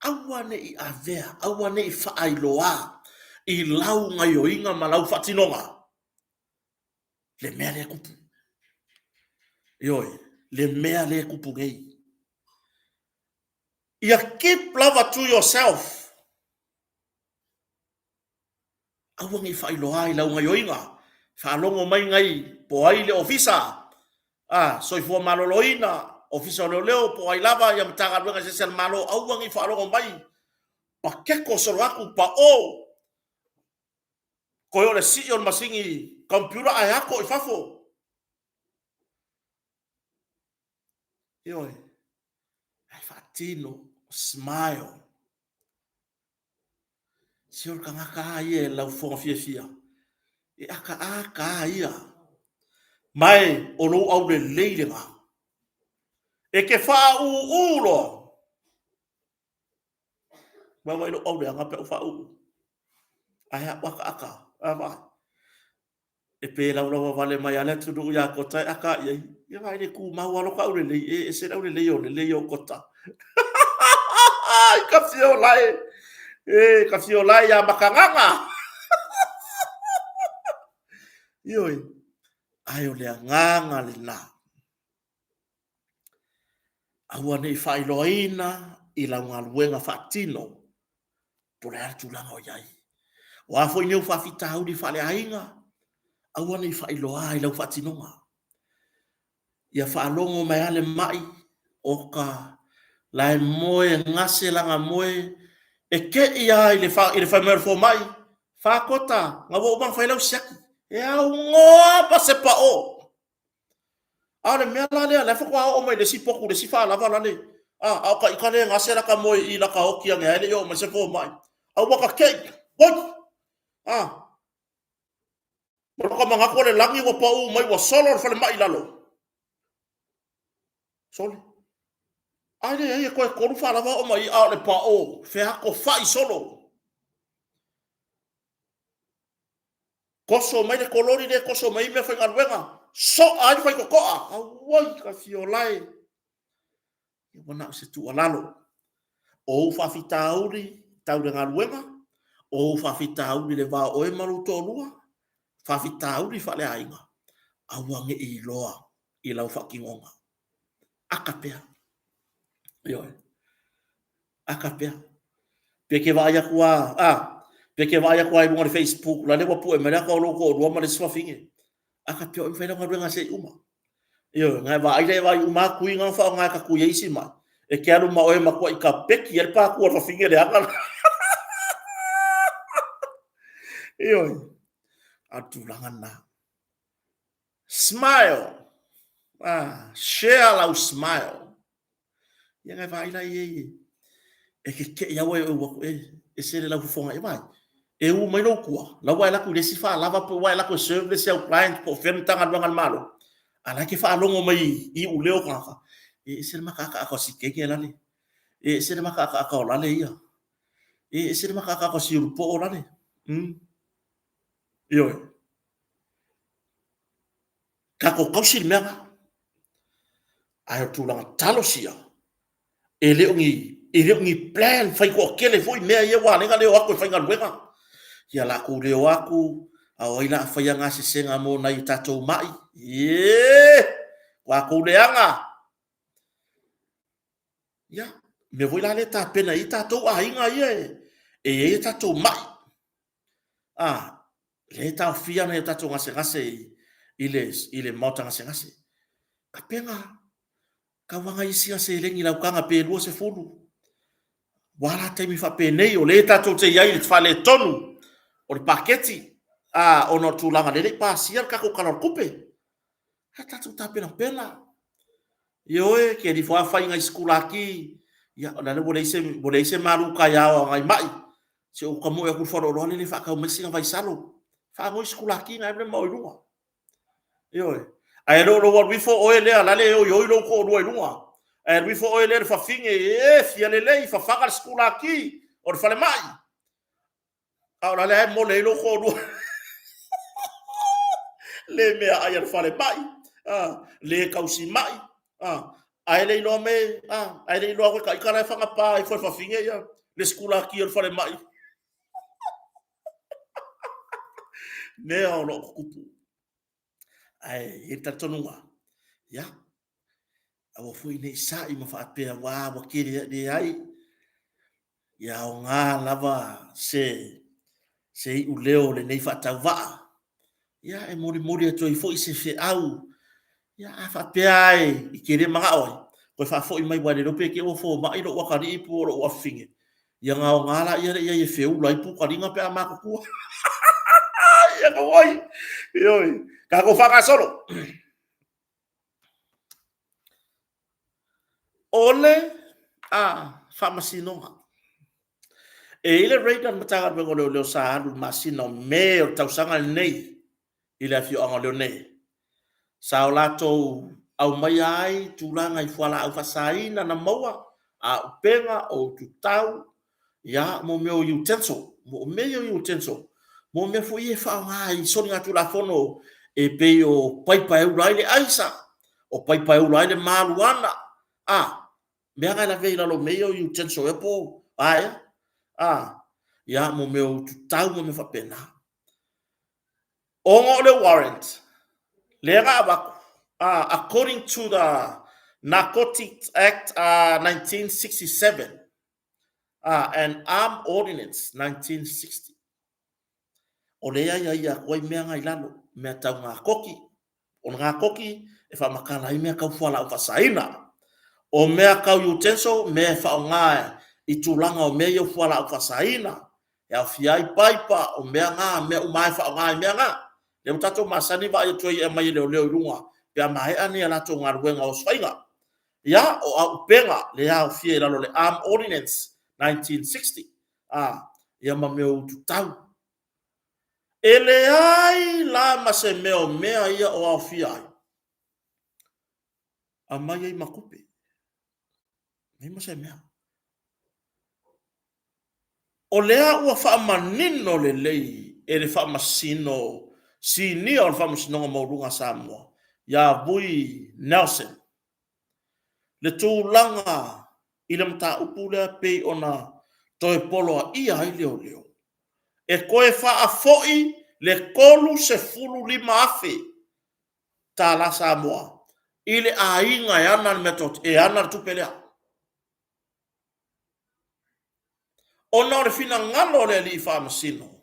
Aua ne i avea, aua ne i faailoa i lau gaioiga ma lau faatinoga le mea lea e tupu. Ioe, le mea lea e tupu nei. Ia keep lava to yourself. Aua ne i faailoa i lau gaioiga, faalogo mai nai po o ai le ofisa, a, Soifua Maloloina, Ofisa o Leoleo, po o ai lava ia Matagaluega eseese a le Malo, aua ne i faalogo mai, pakeko solo atu, pao, toe o le sii o le masini computer ae ato i fafo. Ioe, ae faatino, smile. Se o le tagata a ia e laufofoga fiafia, e akaaka a ia, ma e o lou aulelei lena. E te faaūū loa. Vaavaai lou auleaga pe a ou faaūū. Ae a ou akaaka, a vaai. E pe laulaua vale mai lava le atunuu ia Kota e aka i ai. Ia vaai le tumau lava lota aulelei, e ese le aulelei o lelei o Kota. I ka fia o lae, e ka fia o lae iā Makagaga. Ioe, ae o le agaga lena. Aua ne i faailoaina i lau galuega faatino po o le a le tulaga o i ai. O a foi nei faafitauli faaleaiga, aua ne i faailoa i lau faatinoga. Ia faalogo mai lava le mai o ka la e moe gase lana moe, e te i lava i le fai mai o le fomai, Fakota, na ua uma ona fai lau siaki. E aunoa ma se pao. A o le mea la lea, la e faatoa oo mai le isi potu, le isi faalava lale, a, a o ta ita lea e gase lata moe i lata oti ane ai le i oo mai se fomai. A ua ta tei, oi! A, ma lota manatu o le lagi ua pau mai ua solo le falemai i lalo. Sole. A leai, e toe tolu faalava oo mai, a o le pao, featofai solo. Toso mai le kololi lea e toso mai ai meafaigaluega, soa ai le faitotoa. Auoi, ka fiolae. Ua na o se tuualalo. O ou faafitauli tau le galuega, o ou faafitauli le va o oe ma lou toalua, faafitauli faaleaiga, aua ne i iloa i lau faatinoga. Aka pea. Ioe. Aka pea. Pe ke vaai atu a, a, pe ke vaai atu a i luga o le Facebook, la le ua pue mai le ata o lou toalua ma le isi fafine. Aka pea o i mawhai lau galuega se i uma. Ioe, ngai vaai le vaai uma atu i ngā whaonga e ka kui e isi mai. E ke alu ma oe matua i ka peki e le pākua o le fafine le aga. Ioe, a tulaga nā. Smile. Ah, share lau smile. Ia ngai vaai la i e e ke ke ia oe ua e e sele lau fofoga e vai. E u mai lou kua, lau wae laku le si whaalava po wae laku e serve le si au client po whenu tanga luanga le malo. A lai ke whaalongo mai i u leo kanga. E ese le maka aka aka o si kenge lale. E ese le maka aka aka o lale ia. E ese le maka aka aka o si urupo o lale. Ioe. Tatou tausi le mea lena. Ae o le tulaga talosia, e le o ni, e le o ni plan fai toatele foi mea ia ua ala ai ona le o atu e faigaluega. Ia latou le o atu, a o ai la a faia gasesega mo nai o tatou mai? Ee! Ua latou leaga. Ia, mea foi la lea e tapena i ai tatou aiga ia e i ai a tatou mai. A, lea e taofia nai o tatou gasegase i le, i le maota gasegase. Kapega, tauaga isi a seleni i lau taga pe 20. Ua la taimi faapenei, o lea tatou te i ai i le faaletonu o le paketi, a, ona o le tulaga lea e le i pasia le tatou Tala o le Tupe. A tatou tapenapena. Ioe, ke alii foi a fai nai sikulaki, ia, o lale ua leai se, ua leai se malu taeao a nai mai. Se o ka moe atu i le faleoloa lele faatau mai sina vaisalo. Faanoi sikulaki na e ma o i luga. Ioe. Ae le o lou alu ifo oe lea, lale e oioi lou toalua i luga. Ae alu ifo oe lea le fafine, e fia lelei, fafaga le sikulaki o le falemai. A o la lea e mole ai lou toalua. Le meaai a le falemai, le tausimai, ae le iloa me, ae le iloa koe taita la e fagapa ifo e fafine ia le sikulaki o le falemai. Mea o lo o tutupu. Ae i ai le talitonuga, ia, aua foi ne i sa'i ma faapea, ua, ua tele, leai. Ia aoga lava se, se iuleo o lenei faatauvaa. Ia, e molimoli atu ai foi se feau. Ia, a faapea lava e te le manao ai, toe faafoi mai aua e le iloa pe te i ua fomai lou atalii po o lou afafine, ia ona aoga laia lea i ai e feula ai pukaliga pe a matutua. Ia auai! Ioe, tatou faagasolo. O le a faamasinoga. E i ai le raid a le Matagaluega o Leoleo sa alu i le masina o Me o le tausaga lenei i le afioaga o Leone. Sa o latou aumaia ai tulaga i fualaau faasaina na maua, auupega, o ututau, ia, mo mea o utensil, mo mea ia o utensil, mo mea foi ia e faaaoga i soligatulafono e pei o paipa e ula ai le aisa, o paipa e ula ai le maluana, a, mea na e lavea i lalo o mea ia o utensil ea po o a ea, a, ia, mo mea o ututau ma mea faapena. Ona o le warrant lea na avatu, according to the Narcotics Act 1967 and Arm Ordinance 1960, o lea e aiaia atu ai mea na i lalo, mea tau nakoki. O le nakoki e faamatala ai mea tau fualaau faasaina. O mea tau utensil, mea e faaaoga i tulaga o mea ia o fualaau faasaina, e aofia ai paipa, o mea na, mea uma lava e faaaoga i mea na. Lea ua tatou masani vaai atu ai e aumai e leoleo i luga pe a maea ni a latou galuega o osofaiga. Ia, o auupega lea e aofia i lalo o le Arm Ordinance 1960, a, ia ma mea o ututau. E leai la ma se mea o mea ia o aofia ai, aumai ai ma tupe, leai ma se mea. O lea ua faamanino lelei e le Faamasino Sinia o le Faamasinoga Maualuga a Samoa, ia Vui Nelson, le tulaga i le mataupu lea pei ona toe poloaia ai leoleo e toe faafoi le $35,000 Samoa i le aiga e ana le mea e ana le tupe lea. Ona o le finagalo o le Alii Faamasino,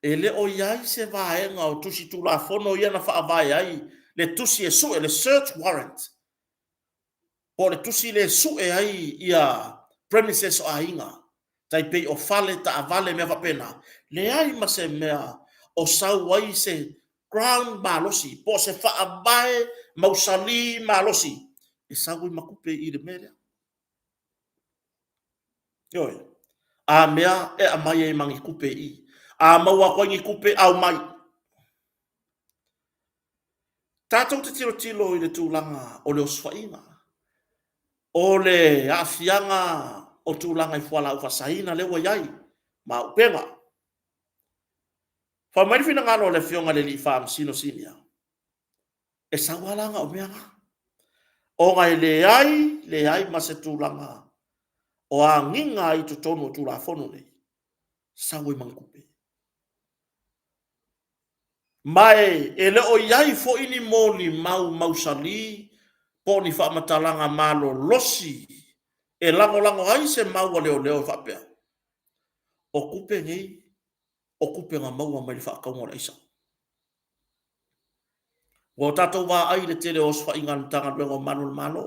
e le o i ai se vaega o tusi Tulafono ia na faavae ai le tusi e sue, le search warrant, po o le tusi lea e sue ai ia premises o aiga, tai pei o fale, taavale, mea faapena, leai ma se mea o sau ai se ground malosi, po o se faavae mausali malosi e sau ai ma tupe i le mea lea. Ioe. A mea e aumai ai ma ni tupe i i. A maua atu ai ni tupe, aumai. Tatou te tilotilo i le tulaga o le osofaiga, o le aafiaga o tulaga i fualaau faasaina lea ua i ai ma auupega. Fai mai le finagalo o le Afioga i le Alii Faamasino Sinia, e sau lava la na o mea na, ona e leai, leai ma se tulaga o agiga ai i totonu o Tulafono nei, sau ai ma ni tupe. Ma e le o i ai foi ni molimau mausali po o ni faamatalaga malolosi e lagolago ai se mau a leoleo e faapea, o tupe nei, o tupe na maua mai le faatauga o le aisa. Ua tatou vaai i le tele o osofaiga a le Matagaluega o Malu o le Malo,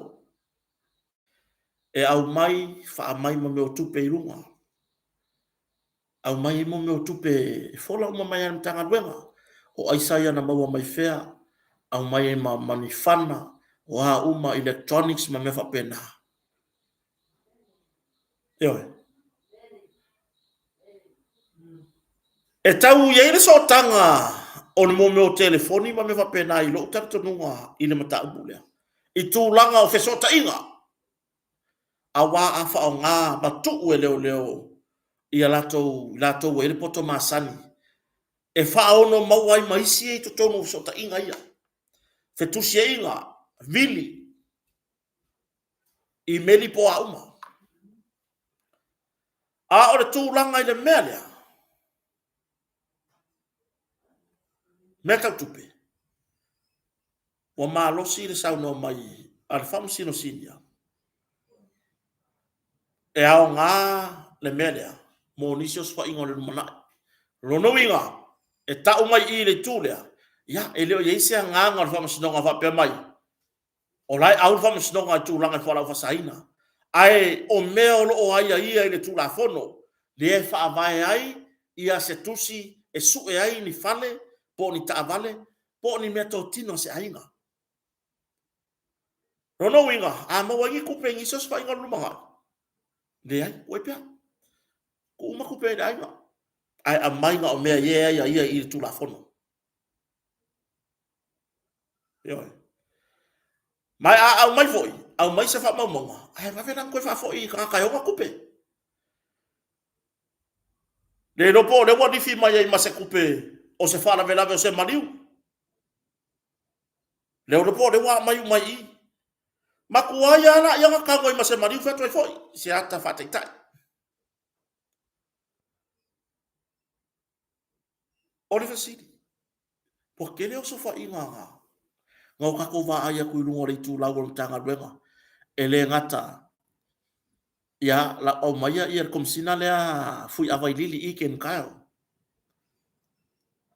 e aumai faamai ma mea o tupe i luga, aumai ai mea o tupe e fola uma mai lava e le Matagaluega, o aisa ia na maua mai fea, aumai ai ma ni fana, o a uma, electronics ma mea faapena. Ioe. E tau i ai le sootaga o le mea o telefoni ma mea faapena i lou talitonuga i le mataupu lea, i tulaga o fesootaiga. Aua a faaaoga ma tuu e leoleo ia latou, i latou ua i ai le poto masani e faaono maua ai ma isi ia i totonu o fesootaiga ia, fetusiaiga, vili, imeli po o a uma. A o le tulaga i le mea lea, mea tau tupe, ua malosi le saunoa mai a le Faamasino Sinia, e aoga le mea lea mo nisi osofaiga o le lumanai. O lona uiga, e tau mai i i le itu lea, ia, e le o i ai se agaga o le Faamasinoga faapea mai, o la e au le Faamasinoga i tulaga i fualaau faasaina, ae o mea o lo o aiaia i le Tulafono lea e faavae ai ia se tusi e sue ai ni fale po o ni taavale po o ni meatotino a se aiga. O lona uiga, a maua ai ni tupe i nisi osofaiga o le lumanai, leai, tuu ai pea. Tuu uma tupe i le aiga, ae aumai na o mea e aiaia i le Tulafono. Ioe. Ma a aumai foi, aumai se faamaumauga, ae vave la ona toe faafoi i tagata e ona tupe. Le iloa po o lea ua lifi mai ai ma se tupe o se faalavelave o se maliu. Le iloa po o lea ua aumai uma i i. Matuai lava laia ona tago ai ma se maliu fai atu ai foi, se ata faataitai. O le fesili, ua tele osofaiga na o tatou vaai atu i luga o le itulau o le Matagaluega, e le gata ia aumaia le Komesina lea Fuiava i Lili Egan Kyle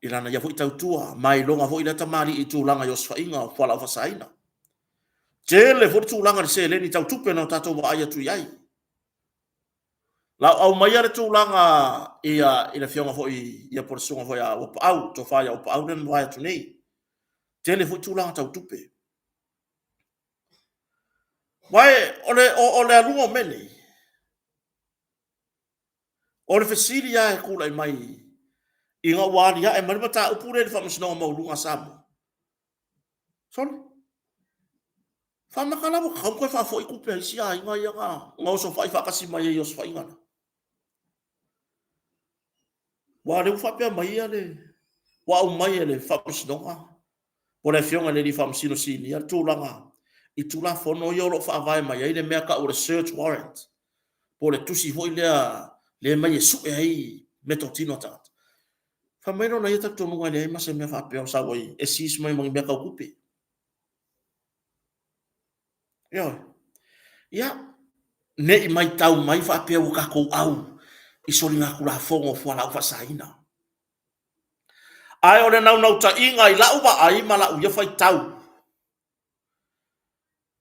i lana ia foi tautua ma e iloga foi lea tamalii i tulaga i osofaiga o fualaau faasaina. Tele foi le tulaga i le seleni tau tupe na o tatou vaai atu i ai. Lau aumaia le tulaga ia i le afioga foi ia po o le susuga foi ia Uapaau, tofa ia Uapaau lea na mavae atu nei. Tele foi tulaga tau tupe. Aua o le, o, o le aluga o mea nei, o le fesili lava e tulai mai ina ua aliae mai le mataupu lea i le Faamasinoga Maualuga a Samoa, sole, Faamata la ua tatau ona toe faafoi tupe a isi aiga ia na osofai faatasi mai ai i osofaiga na? Aua o lea ua faapea mai ia le, ua aumai e le Faamasinoga po o le Afioga i le Alii Faamasino Sinia le tulaga i Tulafono ia o lo o faavae mai ai le mea tau o le search warrant, po o le tusi foi lea lea e aumai e sue ai meatotino a tagata. Fai mai lona ia talitonuga e leai ma se mea faapea o sau ai e seize mai ma ni mea tau tupe. Ioe. Ia, ne i matau mai faapea ua tatou au i soligatulafono o fualaau faasaina. Ae o le naunautaiga i lau vaai ma lau ia faitau,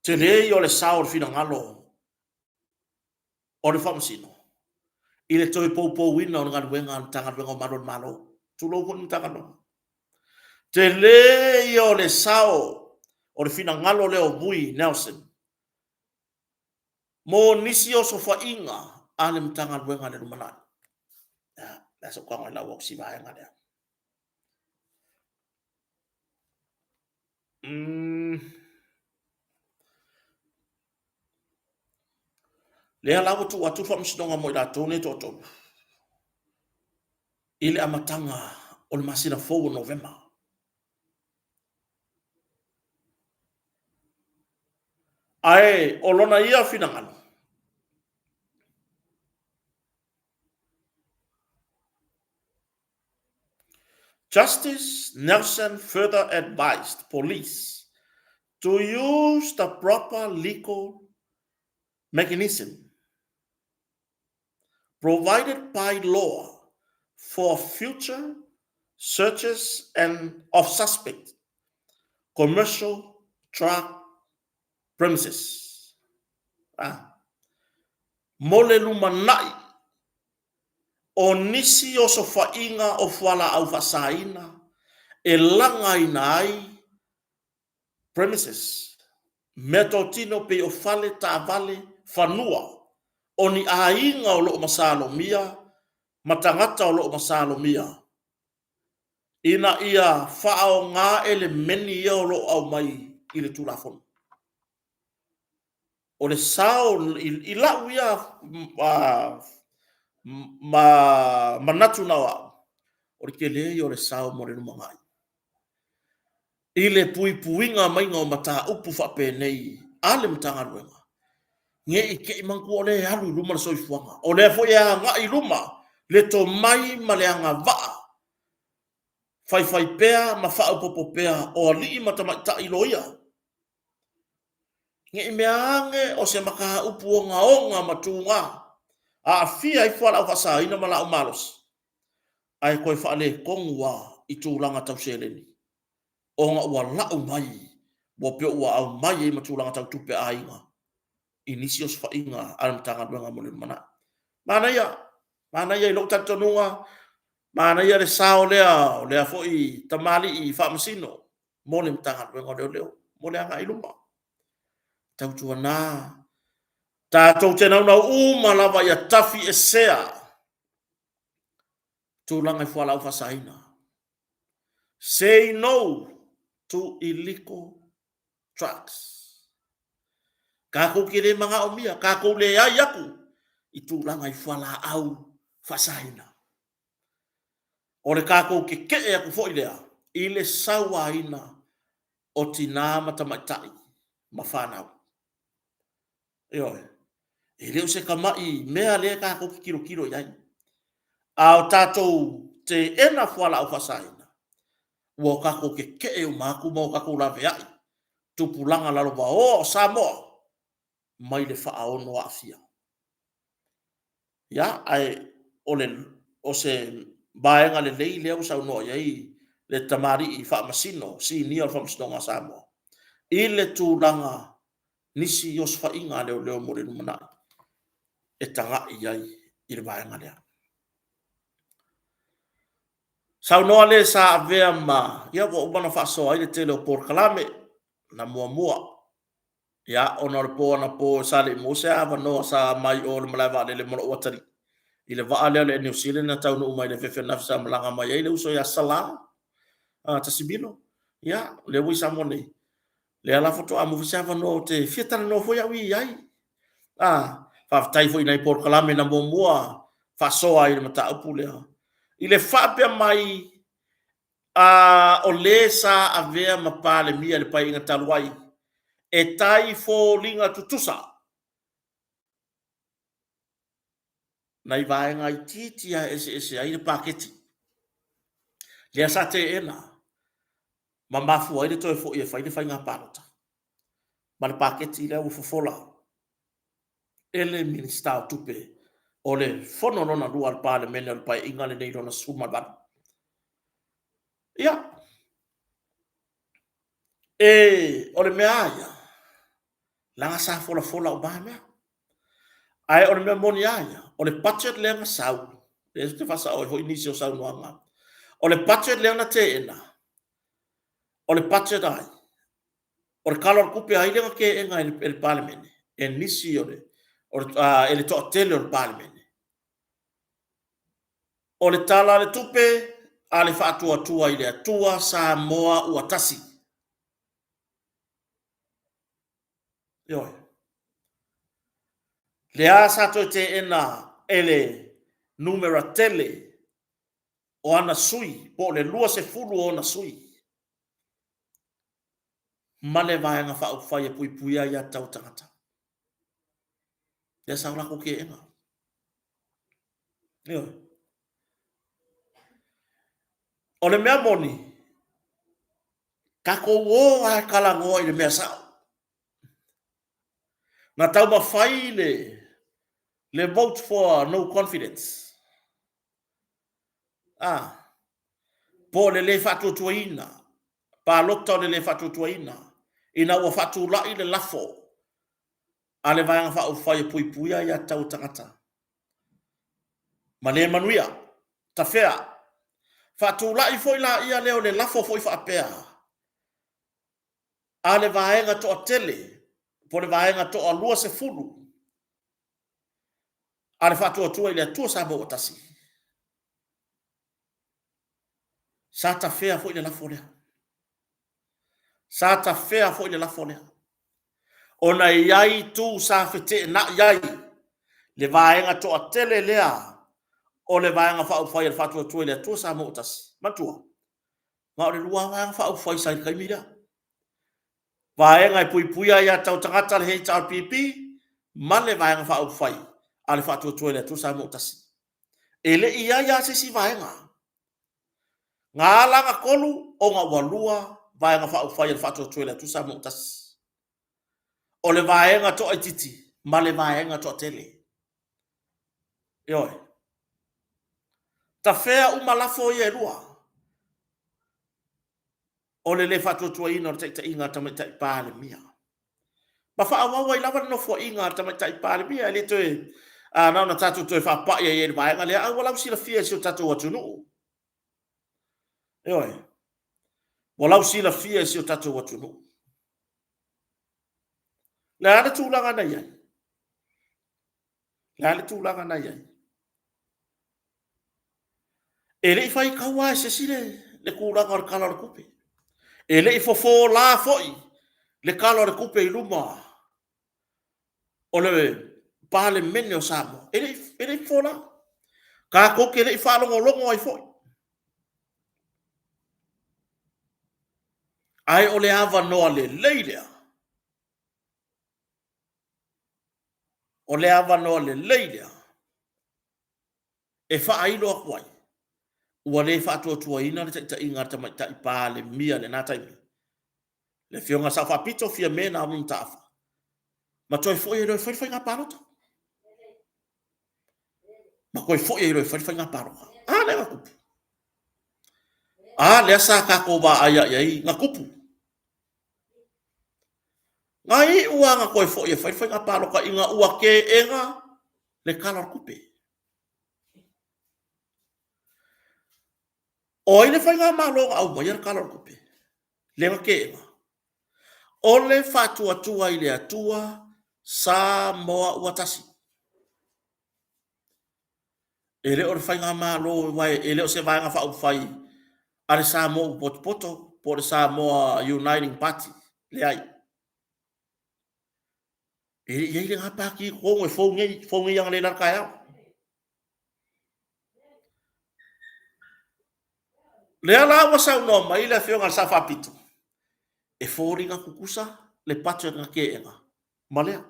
Tele ia o le sao o le finagalo o le Faamasino i le toe poupouina o le galuega a le Matagaluega o Malu o le Malo, tulou foi le Matagaluega. Tele ia o le sao o le finagalo lea o Vui Nelson mo nisi osofaiga a le Matagaluega i le lumanai. Ia, le a sau tago e lau atu si vaega lea. Lea la ua tuu atu le faamasinoga mo i latou nei e toatolu i le amataga o le masina fou o Novema. Ae o lona ia finagalo, Justice Nelson further advised police to use the proper legal mechanism provided by law for future searches and of suspect commercial drug premises. Ah. Mo le lumanai o nisi osofaiga o fualaau faasaina e lagaina ai premises, meatotino pei o fale, taavale, fanua o ni aiga o lo o masalomia ma tagata o lo o masalomia ina ia faaaoga elemeni ia o lo o aumai i le Tulafono. O le sao i lau ia ma manatu na o au, o le tele ia o le sao mo le lumanai i le puipuiga maiga o mataupu faapenei a le Matagaluega, ne i te i manatua o lea e alu i luma le soifuaga, o lea foi e agai i luma le tomai ma le agavaa faifaipea ma faaopoopo pea o alii ma tamaitai loia. Ne i mea ane o se mataupu ogaoga ma tuga aafia ai fualaau faasaina ma laau malosi, ae toe faaletonu lava i tulaga tau seleni, ona ua lau mai, ua pei ua aumai ai ma tulaga tau tupe a aiga i nisi osofaiga a le Matagaluega mo le lumanai. Manaia, manaia i lou talitonuga, manaia le sao lea o lea foi tamalii faamasino mo le Matagaluega o Leoleo mo le agai i luma. Tautuana, tatou te naunau uma lava ia tafiesea tulaga i fualaau faasaina. Say no to illegal drugs. Tatou te le manaomia, tatou leai atu i tulaga i fualaau faasaina. O le tatou tetee atu foi lea i le sauaina o tina ma tamaitai ma fanau. Ioe. E le o se tamai mea lea tatou te tilotilo i ai. A o tatou teena fualaau faasaina, ua o tatou tetee uma atu ma o tatou laveai tupulaga lalovaoa o Samoa mai le faaono aafia. Ia, ae o, le, o se vaega lelei lea ua saunoa i ai le tamalii faamasino, sinia o le Faamasinoga a Samoa, i le tulaga nisi osofaiga a leoleo mo le lumanai e tagai i ai i le vaega lea. Saunoa le sa avea ma, ia ua uma ona faasoa ai le tele o polokalame na muamua. Ia, ona o le po anapo sa le i maua se avanoa sa mai o le malae vaalele ma lou atalii i le vaa lea o le Air New Zealand na taunuu mai i le afiafi ananafi sa malaga mai ai le uso ia Sala Tasimilo. Ia, o lea ua i Samoa nei. Lea la faatoa maua foi se avanoa ou te fia talanoa foi au i ai. Ah, faafetai foi i nai polokalame na muamua faasoa ai i le mataupu lea. I le faapea mai a o le sa avea ma Palemia i le Paeaiga talu ai, e tai foliga tutusa nai vaega itiiti lava e eseese ai le paketi lea sa teena ma mafua ai le toe foi e fai le faiga palota ma le paketi lea ua fofola e le Minisita o Tupe o le Fono lona lua a le Palemene o le Paeaiga lenei lona 18. Ia, e, o le mea lava ia, Leaga sa folafola uma mea. Ae o le mea moni a ia, o le budget lea na sau, lea ou te faasao ai foi nisi o saunoaga, o le budget lea na teena, o le budget a ai? O le Tala o le Tupe a ai lea na teena e le Palemene? E nisi o le, e le toatele o le Palemene. O le Tala o le Tupe a le Faatuatua i le Atua Samoa ua Tasi. Ioe. Lea sa toe teena e le numera tele o ana sui, po o le 20 o ona sui, ma le Vaega Faaupufai e Puipuia Aia Tatau a Tagata. Lea sa o latou teena. Ioe. O le mea moni, tatou o lava e talanoa i le mea sao. Na taumafai le, le vote for no confidence, a, po o le le faatuatuaina, palota o le le faatuatuaina, ina ua faatulai le lafo a le Vaega Faaupufai e Puipuia Aia Tatau a Tagata ma le manuia, tafea. Faatulai foi laia lea o le lafo foi faapea a le vaega toatele po o le vaega toa 20 a le Faatuatua i le Atua Samoa ua Tasi, sa tafea foi le lafo lea. Sa tafea foi le lafo lea, ona e i ai itu sa feteenai ai le vaega toatele lea o le Vaega Faaupufai a le Faatuatua i le Atua Samoa ua Tasi. Manatua, na o le lua lava Vaega Faaupufai sa i le taimi lea, Vaega e Puipuia Aia Tatau a Tagata le HRPP ma le Vaega Faaupufai a le Faatuatua i le Atua Samoa ua Tasi. E le i i ai lava se isi vaega. Na ala ona tolu ona ua lua Vaega Faaupufai a le Faatuatua i le Atua Samoa ua Tasi. O le vaega toaitiiti ma le vaega toatele. Ioe. Tafea uma lafo ia e lua. O le le faatuatuaina o le taitaiga a le Tamaitai Palemia. Ma faaauau ai lava le nofoaiga a le Tamaitai Palemia, e le toe na ona tatou toe faapai ai i le vaega lea, a ua lausilafia e si o tatou atunuu. Ioe. Ua lausilafia e si o tatou atunuu. Le a le tulaga na i ai? Le a le tulaga na i ai? E le i faitau lava e se isi le, le tulaga o le Tala o le Tupe. E le i fofo la foi le Tala o le Tupe i luma o le Palemene o Samoa. E le i, e le i fofo la. Tatou te le i faalogologo ai foi. Ae o le avanoa lelei lea. O le avanoa lelei lea e faailo atu ai, ua le faatuatuaina le taitaiga a le Tamaitai Palemia i lena taimi, le Afioga i le Sao Faapito Fiame Naomi Mataafa, ma toe foi ai loa e fai le faiga palota. Ma toe foi ai loa e fai le faiga palota. A lea na tupu. A lea sa tatou vaai i ai na tupu. Na iu lava na toe foi e fai le faiga palota ina ua teena le Tala o le Tupe. O ai le faigamalo na aumaia le Tala o le Tupe lea na teena? O le Faatuatua i le Atua Samoa ua Tasi. E le o le faigamalo aua e le o se Vaega Faaupufai a le Samoa ua potopoto po o le Samoa Uniting Party, leai. E le i i ai lena pati i totonu e fou nei, fou nei analeila i le taeao. Lea la ua saunoa mai le Afioga i le Sao Faapito, e foliga tutusa le budget na teena ma lea.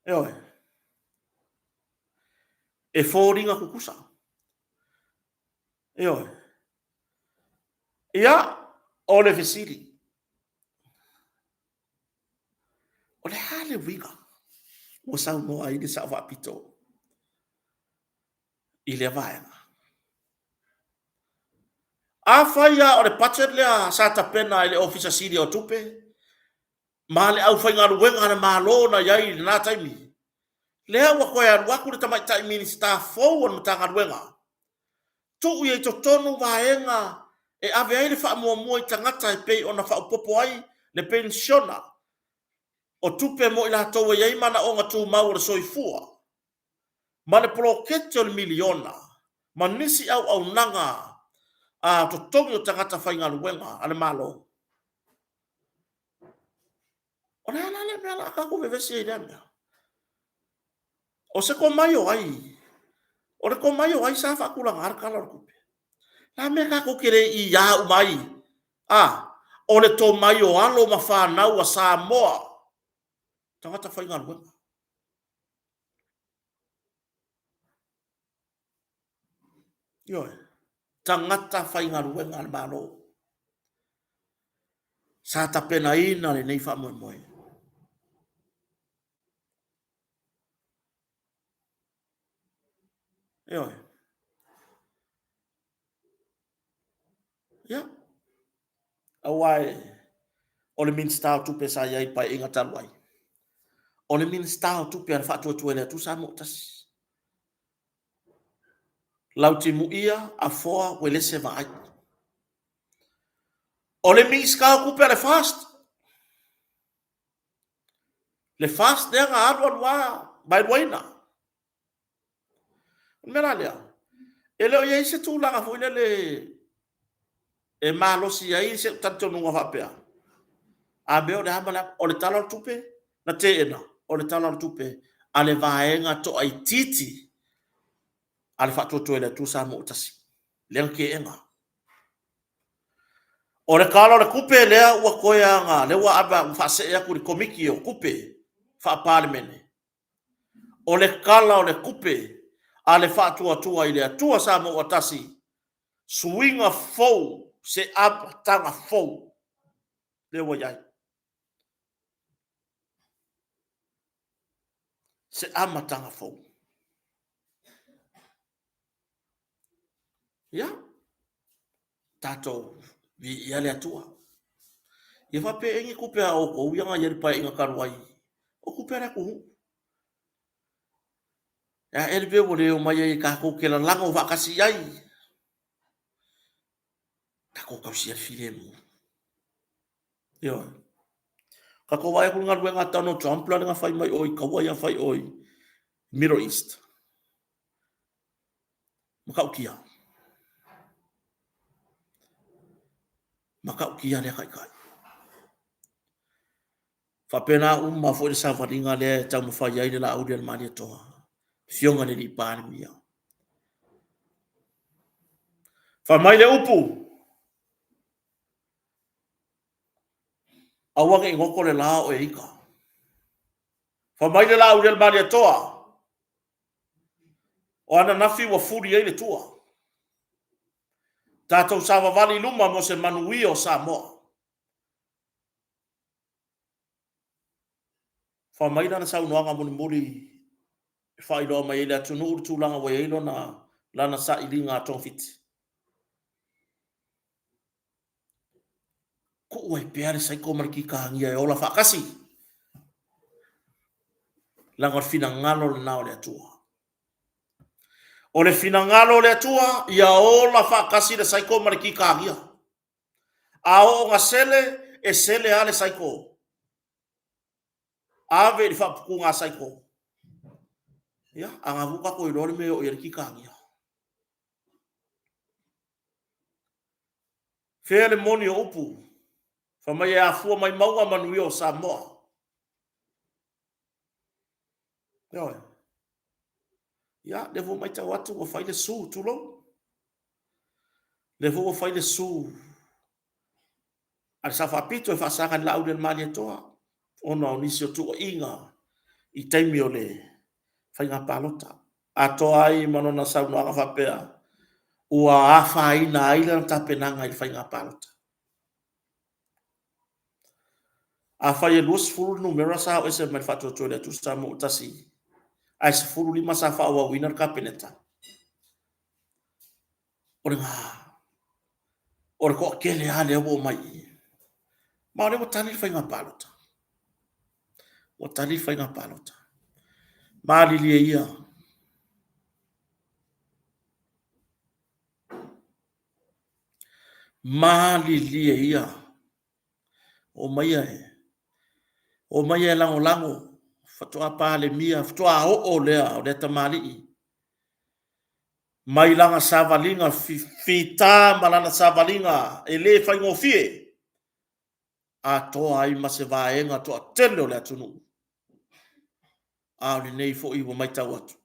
Ioe. E foliga tutusa. Ioe. Ia, o le fesili, o le a le uiga ua saunoa ai le Sao Faapito i lea vaega? Afai lava o le budget lea sa tapena e le Ofisa Sili o Tupe ma le aufaigaluega a le Malo na i ai i lena taimi. Lea ua toe alu atu le tamaitai Minisita fou o le Matagaluega, tuu i ai i totonu vaega e ave ai le faamuamua i tagata e pei ona faaopoopo ai le penisiona o tupe mo i latou e i ai manaoga tumau o le soifua, ma le poloketi o le miliona ma nisi auaunaga a totogi o tagata faigaluega a le Malo. O le a la le mea o le a tatou vevesi ai i lea mea? O se tomai o ai? O le tomai o ai sa faatulagaina le Tala o le Tupe? O le a le mea tatou te le iā uma ai? A, o le tomai o alo ma fanau a Samoa, tagata faigaluega. Ioe, tagata faigaluega a le Malo sa tapenaina lenei faamoemoe. Ioe. Ia, aua o le Minisita o Tupe sa i ai i le Paeaiga talu ai, o le Minisita o Tupe a le Faatuatua i le Atua Samoa ua Tasi, Lautimuia Afoa Uelese Vaai. O le Minisita o Tupe a le FAST, le FAST lea na alu alu lava vaeluaina. O le mea la lea, e le o i ai se tulaga foi lele e malosi ai se talitonuga faapea, a mea o le a ma le a, o le Tala o le Tupe na teena, o le Tala o le Tupe a le vaega toaitiiti a le Faatuatua i le Atua Samoa ua Tasi, lea na teena. O le Tala o le Tupe lea ua toe aga, lea ua ave ua faasee atu i le Komiti o Tupe Faa-Palemene, o le Tala o le Tupe a le Faatuatua i le Atua Samoa ua Tasi, suiga fou, se amataga fou lea ua i ai. Se amataga fou. Ia, tatou viia le Atua. Ia faapea ea ni tupe a outou ia na i ai i le Paeaiga talu ai, o tupe a le atunuu. E a ea le mea ua le omai ai tatou te lalago faatasi i ai? Tatou tausia le filemu. Ioe. Tatou vaai atu i le galuega a Donald Trump la lea na fai mai o i taua ia na fai o i Middle East. Matautia. Matautia lea taitai. Faapena uma foi le savaliga lea e taumafai ai le Laauli a le Malietoa, Afioga i le Palemia. Fai mai le upu, aua ne i goto le la o e ita. Fai mai le Laauli a le Malietoa, o ananafi ua fuli ai le tua. Tatou savavali i luma mo se manuia o Samoa. Fai mai lana saunoaga mulimuli e faailoa mai ai i le atunuu le tulaga ua i ai lona, lana sailiga a togafiti. Tuu ai pea le saiko ma le kikagia e ola faatasi. Leaga o le finagalo lena o le Atua. O le finagalo o le Atua, ia ola faatasi le saiko ma le kikagia. A oo ina sele, e sele lava le saiko. Ave i le faaputuga a saiko. Ia, a na ua tatou iloa le mea e oo i ai le kikagia. Fea le moni o upu? Fai mai e afua mai mauga manuia o Samoa. Ioe. Ia, lea foi matau atu ua fai le su, tulou. Lea foi ua fai le su a le Sao Faapito e faasaga i le Laauli a le Malietoa ona o nisi o tuuaiga i taimi o le faiga palota. Atoa ai ma lona saunoaga faapea, ua afaina ai lana tapenaga i le faiga palota. Afai e 20 le numera sa oo ese mai le Faatuatua i le Atua Samoa ua Tasi, ae 15 sa faaauauina le Kapeneta, o le o le toatele lava lea ua omai i i. Ma o lea ua tali le faiga palota. Ua tali le faiga palota. Malilie ia. Malilie ia. Omaia e, omaia e lagolago, faatoa Palemia, faatoa oo lea o lea tamalii mai lana savaliga fita ma lana savaliga e le faigofie, atoa ai ma se vaega toatele o le atunuu. A o lenei foi ua matau atu,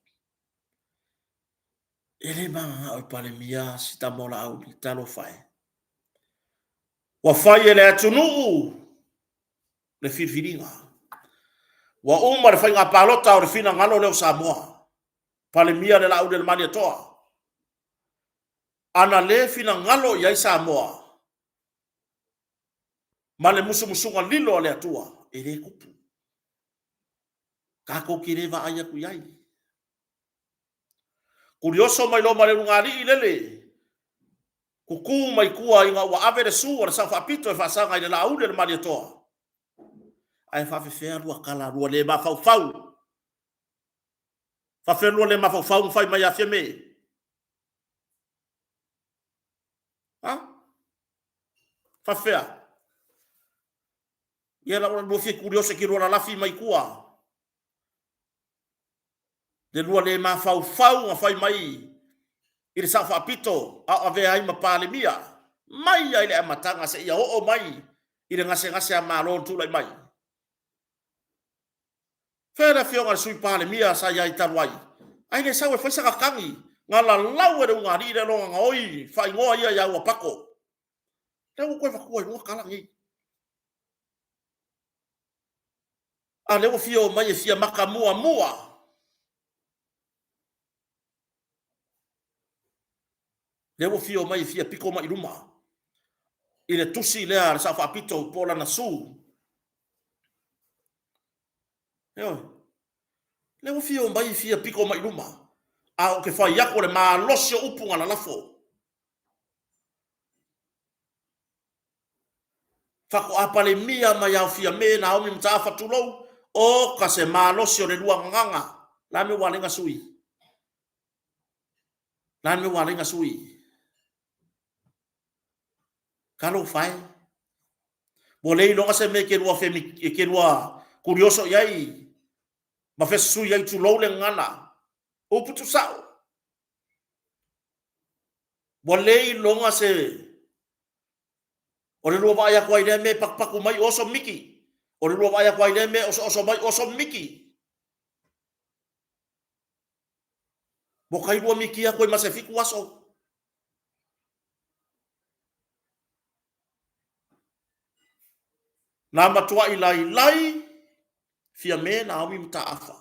e le mananao e Palemia si tama o Laauli, talofa e. Ua fai e le atunuu le filifiliga. Ua uma le faiga palota o le finagalo lea o Samoa. Palemia le Laauli a le Malietoa. Ana le finagalo i ai Samoa ma le musumusuga lilo a le Atua, e le tupu. Tatou te le vaai atu i ai. Kulioso mai loa ma le ulugalii lele, tutu mai tua ina ua ave le su a le Sao Faapito e faasaga i le Laauli a le Malietoa. Ae faafefea lua tala lua le mafaufau? Faafefea lua le mafaufau na fai mai ia Fiame? Ha? Faafefea? Ia la ua fia kulioso ke lua lalafi mai tua. Le lua le mafaufau na fai mai i le Sao Faapito a o avea ai ma Palemia, mai lava i le amataga seia oo mai i le gasegase a Malo na tulai mai. Fea le afioga i le Sui Palemia sa i ai talu ai, ae le sau e fai sana tagi, na lalau e le ulugalii lea lona gaoi faaigoa ia ia Ua Pako. Lea ua toe avatua i luga tala nei. A lea ua fia omai e fia maka muamua. Lea ua fia omai e fia pito mai i luma i le tusi lea a le Sao Faapito po o lana su. Ioe. Lea ua fia omai e fia pito mai i luma. A ou te fai atu o le malosi o upu na lalafo. Faatoa Palemia mai ao Fiame, Naomi Mataafa, tulou, oka se malosi o le lua gagana. La mea ua alai sui? La mea ua alai sui? Talofa e. Ua le iloga se mea e te lua femi, e te lua kurioso i ai ma fesusui ai tulou le gagana. Upu tuusao. Ua le iloga se O le lua vaai atu ai lea mea e patupatu mai oso miki. O le lua vaai atu ai lea mea e osooso mai oso miki. Ua tai lua miki atu ai ma se fitu aso. Na matuai lailai Fiame Naomi Mataafa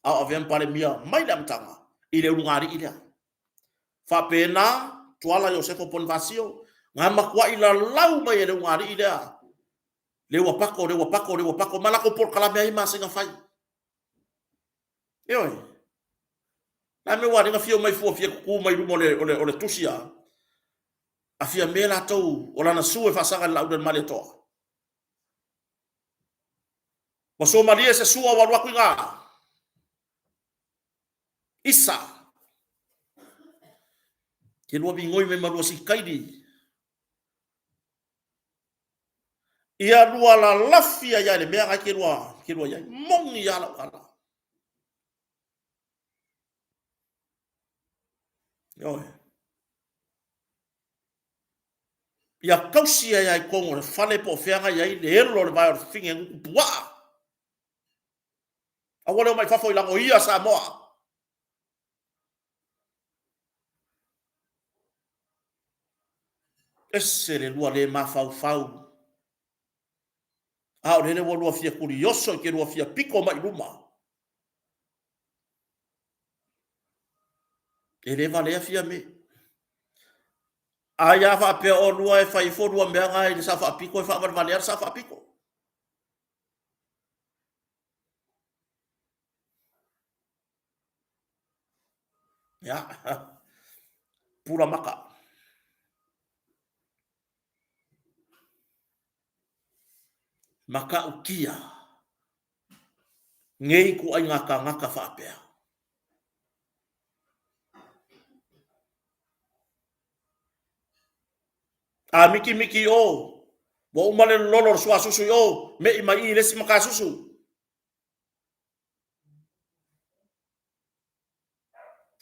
a o avea ma Palemia mai le amataga i le ulugalii lea. Faapena Tuala Iosefo Ponifasio, na matuai lalau mai e le ulugalii lea, le ua pako, le ua pako, le ua pako, ma latou polokalame ai masina fai. Ioe. La mea ua alii fia mai fua fia tutu mai luma o le, o le, o le tusi a, a Fiame latou o lana su e faasaga i le Laauli a le Malietoa. Ua somalie se sua ua alu atu i gā. Isa. Ke lua migoi mai ma lua sikaili. Ia lua lalafi ai le mea ngai ke lua, ke lua iai. Moni ia lau tala. Ioe. Ia tausi ai ai tonu o le fale po o fea ngai ai le elo o le vae o le fafine gutu puaa. Aua le omai fafo i lagoia Samoa. Ese le lua le mafaufau. A o lele ua lua fia kulioso i ke lua fia piko mai luma. E le valea Fiame. Ai a faapea olua e fai ifo lua mea na i le Sao Faapito e faavalevalea le Sao Faapito. Ia, pula maka. Matautia. Nei ituaiga tagata faapea. A mikimiki i o, ua uma le lolo o le suasusu i o, me'i mai i i le isi matasusu.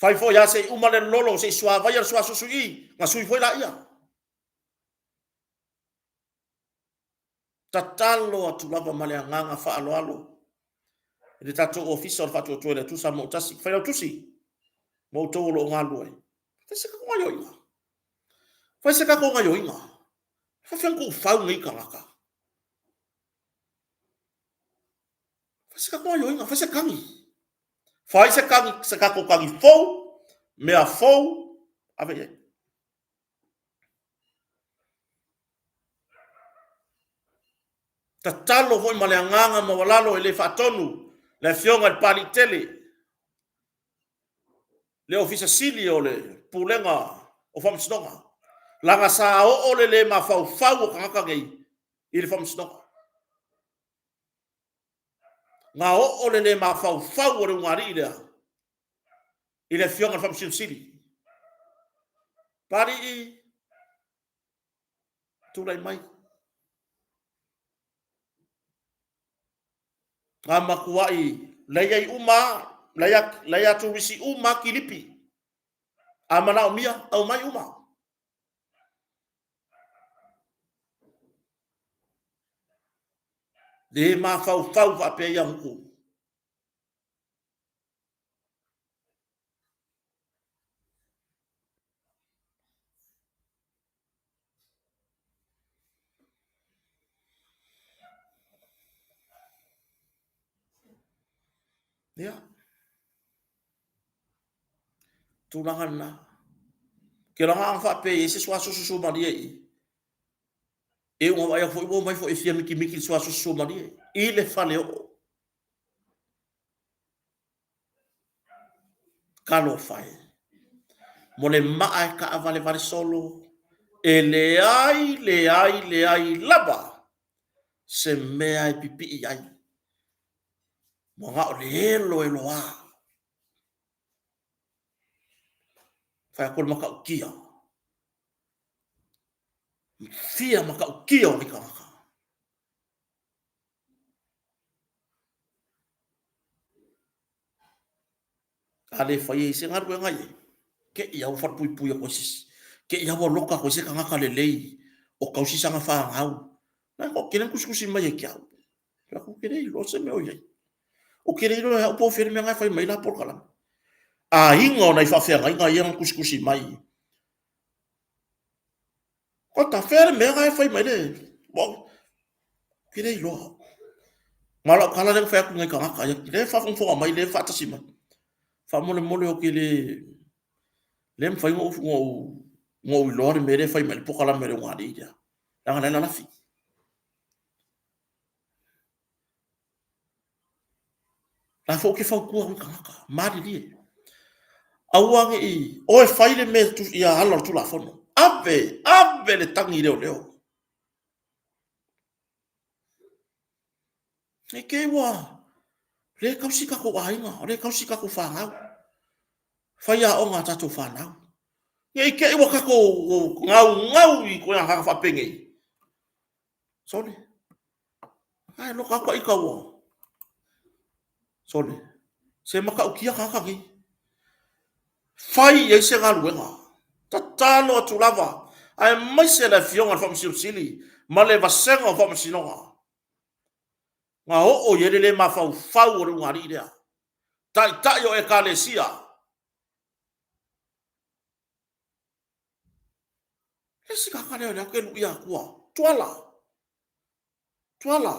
Fai foi lava se i uma le lolo, se i suavaia le suasusu i i, ona sui foi laia. Tatalo atu lava ma le agaga faaaloalo i le tatou Ofisa o le Faatuatua i le Atua Samoa ua tasi. Failautusi ma outou o lo o galulue, fai se tatou gaioiga. Fai se tatou gaioiga. E faafefea ona tuufau nei tagata? Fai se tatou gaioiga, fai se tagi. Fai se tagi, se tatou tagi fou, mea fou, ave i ai. Tatalo foi ma le agaga maualalo e le faatonu le Afioga i le Papalii Tele, le Ofisa Sili o le Pulega o Faamasinoga, leaga sa oo le le mafaufau o tagata nei i le Faamasinoga. Na oo le le mafaufau o le ulugalii lea i le Afioga i le Faamasino Sili. Papalii, tulai mai. Na matuai laiai uma lava, lai a turisi uma lava kilipi. A manaomia, aumai uma. Le mafaufau faapea ia gutu. Ia, tulaga lena. Ou te iloa ana faapea e i ai se suasusu suamalie i i, e ua vaai atu foi ua omai foi e fia mikimiki i le suasusu suamalie i le faleoo. Talofa e, mo le maa e taavalevale solo, e leai, leai, leai lava se mea e pipii ai. Ua na o le eloeloa. Fai atu le matautia, fia matautia o nei tagata. A le faia i se galuega i ai, te i lava ua falepuipui atu ai se isi, te i lava ua loka atu ai se tagata lelei o tausi sana fanau. Na toatele na tusitusi mai ia te au, fai atu ou te le iloa se mea o i ai. Ou te le iloa e au po o fea le mea na e fai mai ai la polokalame. Aiga o nai faafeagaiga ia na tusitusi mai. Ota, fea le mea na e fai mai le... Ou te le iloa. Ma o lau tala lea na fai atu i nai tagata ia, lea e faafogafoga mai, lea e faatasi mai. Faamolemole ou te le... le mafai ona ou iloa le mea lea e fai mai ai le polokalame a le ulugalii lea, leaga o la e lalafi. La foi ou te fautua atu i tagata, malilie, aua ne i oe fai le mea ia ala o le Tulafono. Ave, ave le tagi i leoleo. Ne i te i ua le tausi tatou aiga, le tausi tatou fanau, faiaoga a tatou fanau. Ne i te i ua tatou gaugau i ituaiga tagata faapenei. Sole. Ae loka atu ita ua. Sole. Se matautia tagata nei. Fai i ai se galuega. Tatalo atu lava, aemaise le Afioga i le Faamasino Sili ma le Vasega o Faamasinoga. Na oo i ai le le mafaufau o le ulugalii lea. Taitai o Ekalesia. Le isi tagata lea o lea ou te luia atua. Tuala. Tuala.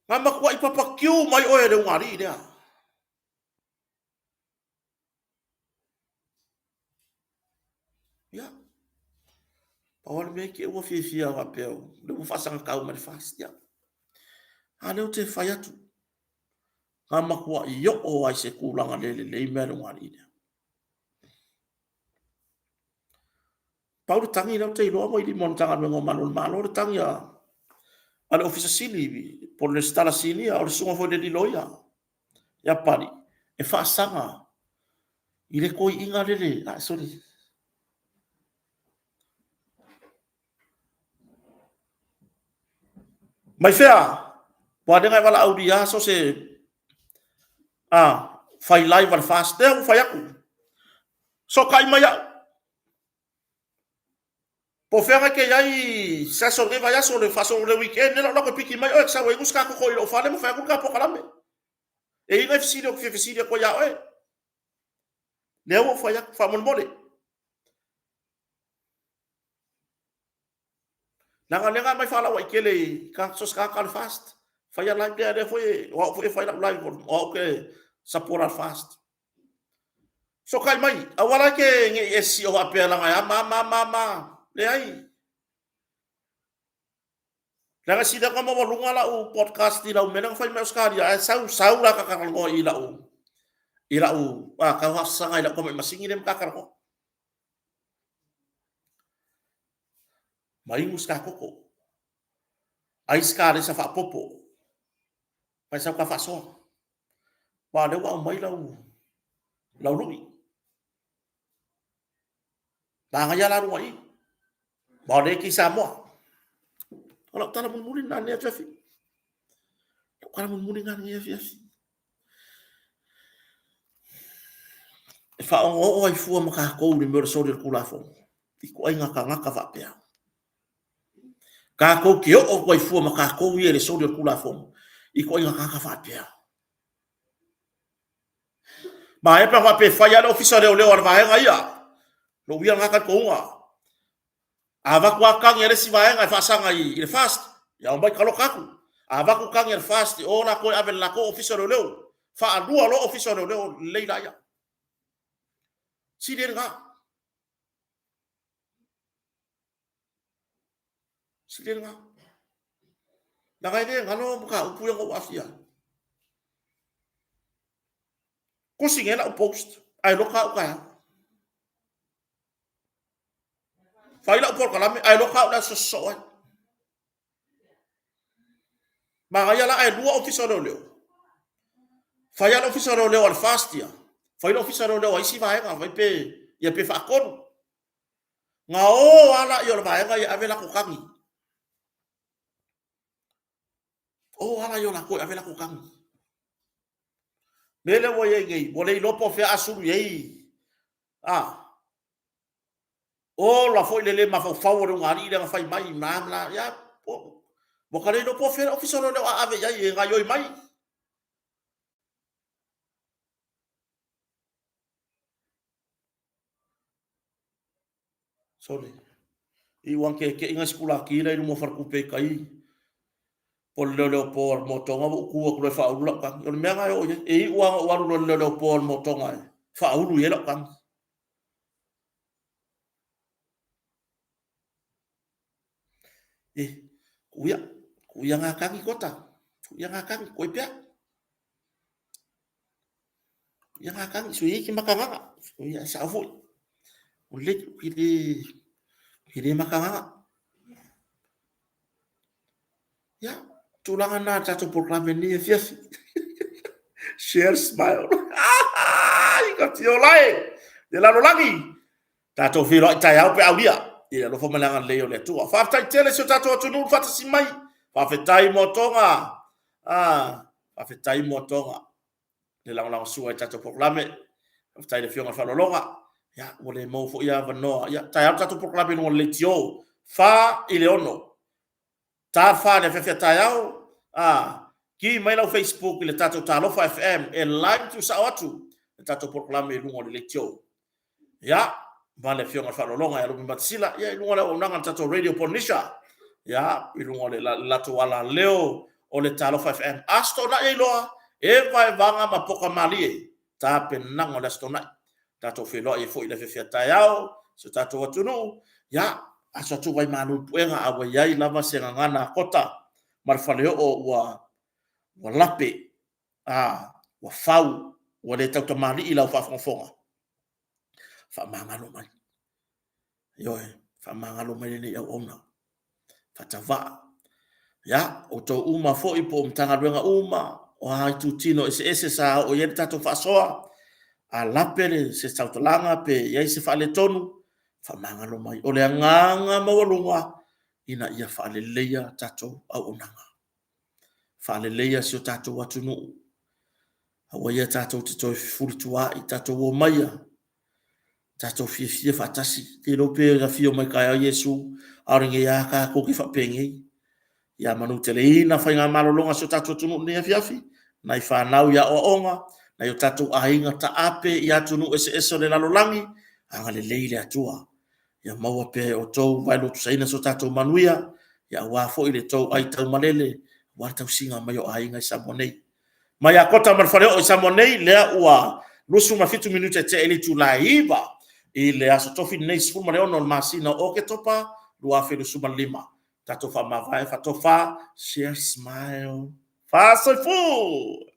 Na matuai papakiu mai oe e le ulugalii lea. Ia. Pau lava le mea te i ua fiafia faapea o lea ua faasagatau mai le FAST. Ia. A lea ou te fai atu. Na matuai oo lava i se tulaga le lelei mea a le ulugalii lea. Pau le tagi lea ou te iloa ua i lima o le Matagaluega o Malu o le Malo le tagi a a le Ofisa Sili po o le Resitala Sinia, o le susuga foi i le alii loia ia Pali, e faasaga i le toeaina lele, ah, sorry. Mai fea? Ua lenga e valaaulia so se a fai live a le FAST. Lea ua fai atu. Sokai mai au. Po o fea na te i ai se aso o lenei vaiaso, le faasolo o le weekend, lea la ou te piki mai oe, e te sau e inu se ta koko i lou fale ma fai atu le ta polokalame. E i ai nai fesili ou te fia fesili atu ai ia oe. Lea ua ou fai atu, faamolemole. Leaga o lea na aumai faalauaitele i so o se tagata o le FAST. Faia live lea, lea foi, o au foi e fai lau live, o au ou te support le FAST. Sokai mai, aua la ke ne i e sio faapea leaga e ama ama ama ama. Leai. Leaga sili atu ona maualuga lau podcast i lau mea lea na fai mai Ausetalia, ae sau sau la ta talanoa i lau i lau a tau haasasaga i lau tamai masini lea ma ta talanoa. Ma inu se ta koko. Ai se kalesa faapopo. Mai sau ta faasoa. Aua o lea ua aumai lau, lau lui. Manaia la luga i i. Ma o lea e te i Samoa. O lau tala mulimuli lena lenei afiafi. Lau tala mulimuli lena lenei afiafi. E faaogaoo ai fua ma tatou i le mea o le soli o le Tulafono i ituaiga tagata faapea. Tatou te oo atu ai fua ma tatou ia i le soli o le Tulafono i ituaiga tagata faapea. Ma e pe a faapea e fai lava le ofisa o leoleo a le vaega ia, lou ia lena talitonuga. A avatu lava tagi a le isi vaega e faasaga i le FAST, ia omai taloka atu. A avatu tagi a le FAST, o latou e ave i le latou ofisa o leoleo. Faalua loa ofisa o leoleo, lelei laia. Sili ai lena. Sili ai lena. Leaga e le galo mataupu ia na ou aafia ai. Tusi nei lau post, ae loka au taeao. Fai lau polokalame, ae loka au i le aso sosoo ai. Manaia la ae lua ofisa o leoleo. Fai lava le ofisa o leoleo a le FAST ia, fai le ofisa o leoleo a isi vaega, fai pe, ia pe faatolu. Na o lava laia o le vaega ia e ave latou tagi. O lava laia o latou e ave latou tagi. Mea lea ua i ai nei, ua le iloa po o fea a sulu i ai, a, ola foi le le mafaufau o le ulugalii lea na fai mai, ma ma la, ia, ua ta le iloa po o fea le ofisa o leoleo a ave i ai e gaoioi mai. Sole, i ua keke'i nai sikulaki la i luma o faletupe i tai, po o le leoleo po o le motoga ua ou tu atu loa e faaulu lau tagi. O le mea lena e oo i ai. E iu lava ina ou alu loa i le leoleo po o le motoga e faaulu i ai lau tagi. E, kuia, kuia ngā tagi kota, kuia ngā tagi, koe pea. Ia ngā tangi, so i ki makanganga. Ia sao foi. O le ki le ki le makanganga. Ia, tulaga na tātou polokalame nei afiafi. Share smile. I ka tio lai. Le lalolagi. Tātou feiloai taeao pe aulia. I le alofa ma le agalelei o le Atua. Faafetai tele si o tātou atunuu faatasi mai. Faafetai mo tonga. Ah, faafetai mo tonga. Le lagolagosua i tatou polokalame. Faafetai i le Afioga i le Faaaloaloga. Ia, ua le maua foi avanoa. Ia, taeao le tatou polokalame i luga o le leitio. 4 i le 6. Ta 4 i le afiafi a taeao. A, ki mai lau Facebook i le tatou Talofa FM e live tuusao atu le tatou polokalame i luga o le leitio. Ia, ma le Afioga i le Faaaloaloga ia Lupe Matasila, ia i luga o le auaunaga a le tatou Radio Polynesia, ia, i luga o le latou alaleo o le Talofa FM. Aso Toonai ai loa, e vaevaga ma poka malie, tapenaga o le Aso Toonai. Tatou feiloai ai foi i le afiafi a taeao, si o tatou atunuu, ia, aso atu vai malu i puega, a ua i ai lava se gagana a kota ma le faleoo ua, ua lape, a, ua fau, ua le tautamalii lau faafogafoga, faamagalo mai. Ioe, faamagalo mai lenei auauna. Faatavaa. Ia, outou uma foi po o Matagaluega uma, o a itutino eseese sa oo i ai le tatou faasoa, a lape se tautalaga pe i ai se faaletonu, faamagalo mai. O le agaga maualuga, ina ia faaleleia tatou auaunaga, faaleleia si o tatou atunuu. Aua ia tatou te toe fefulituaai, tatou omaia, tatou fiafia faatasi. E te iloa pe afio mai taeao Iesu, a o lenei lava tatou te faapenei. Ia manuteleina faiga malologa a si o tatou atunuu i lenei afiafi, nai fanau i aoaoga, nai o tatou aiga taape i atunuu eseese o le lalolagi, agalelei le Atua ia maua pea e outou vaelotusaina so tatou manuia, aua foi le tou aitaumalele aua le tausiga mai o aiga i Samoa nei. Mai ia Kota ma le Faleoo i Samoa nei, lea ua 27 minute tea i le itula e 9:00 i le Aso Tofi lenei 16 o le masina o Oketopa 2025. Tatou faamavae faatofa, share smile, faasoifua!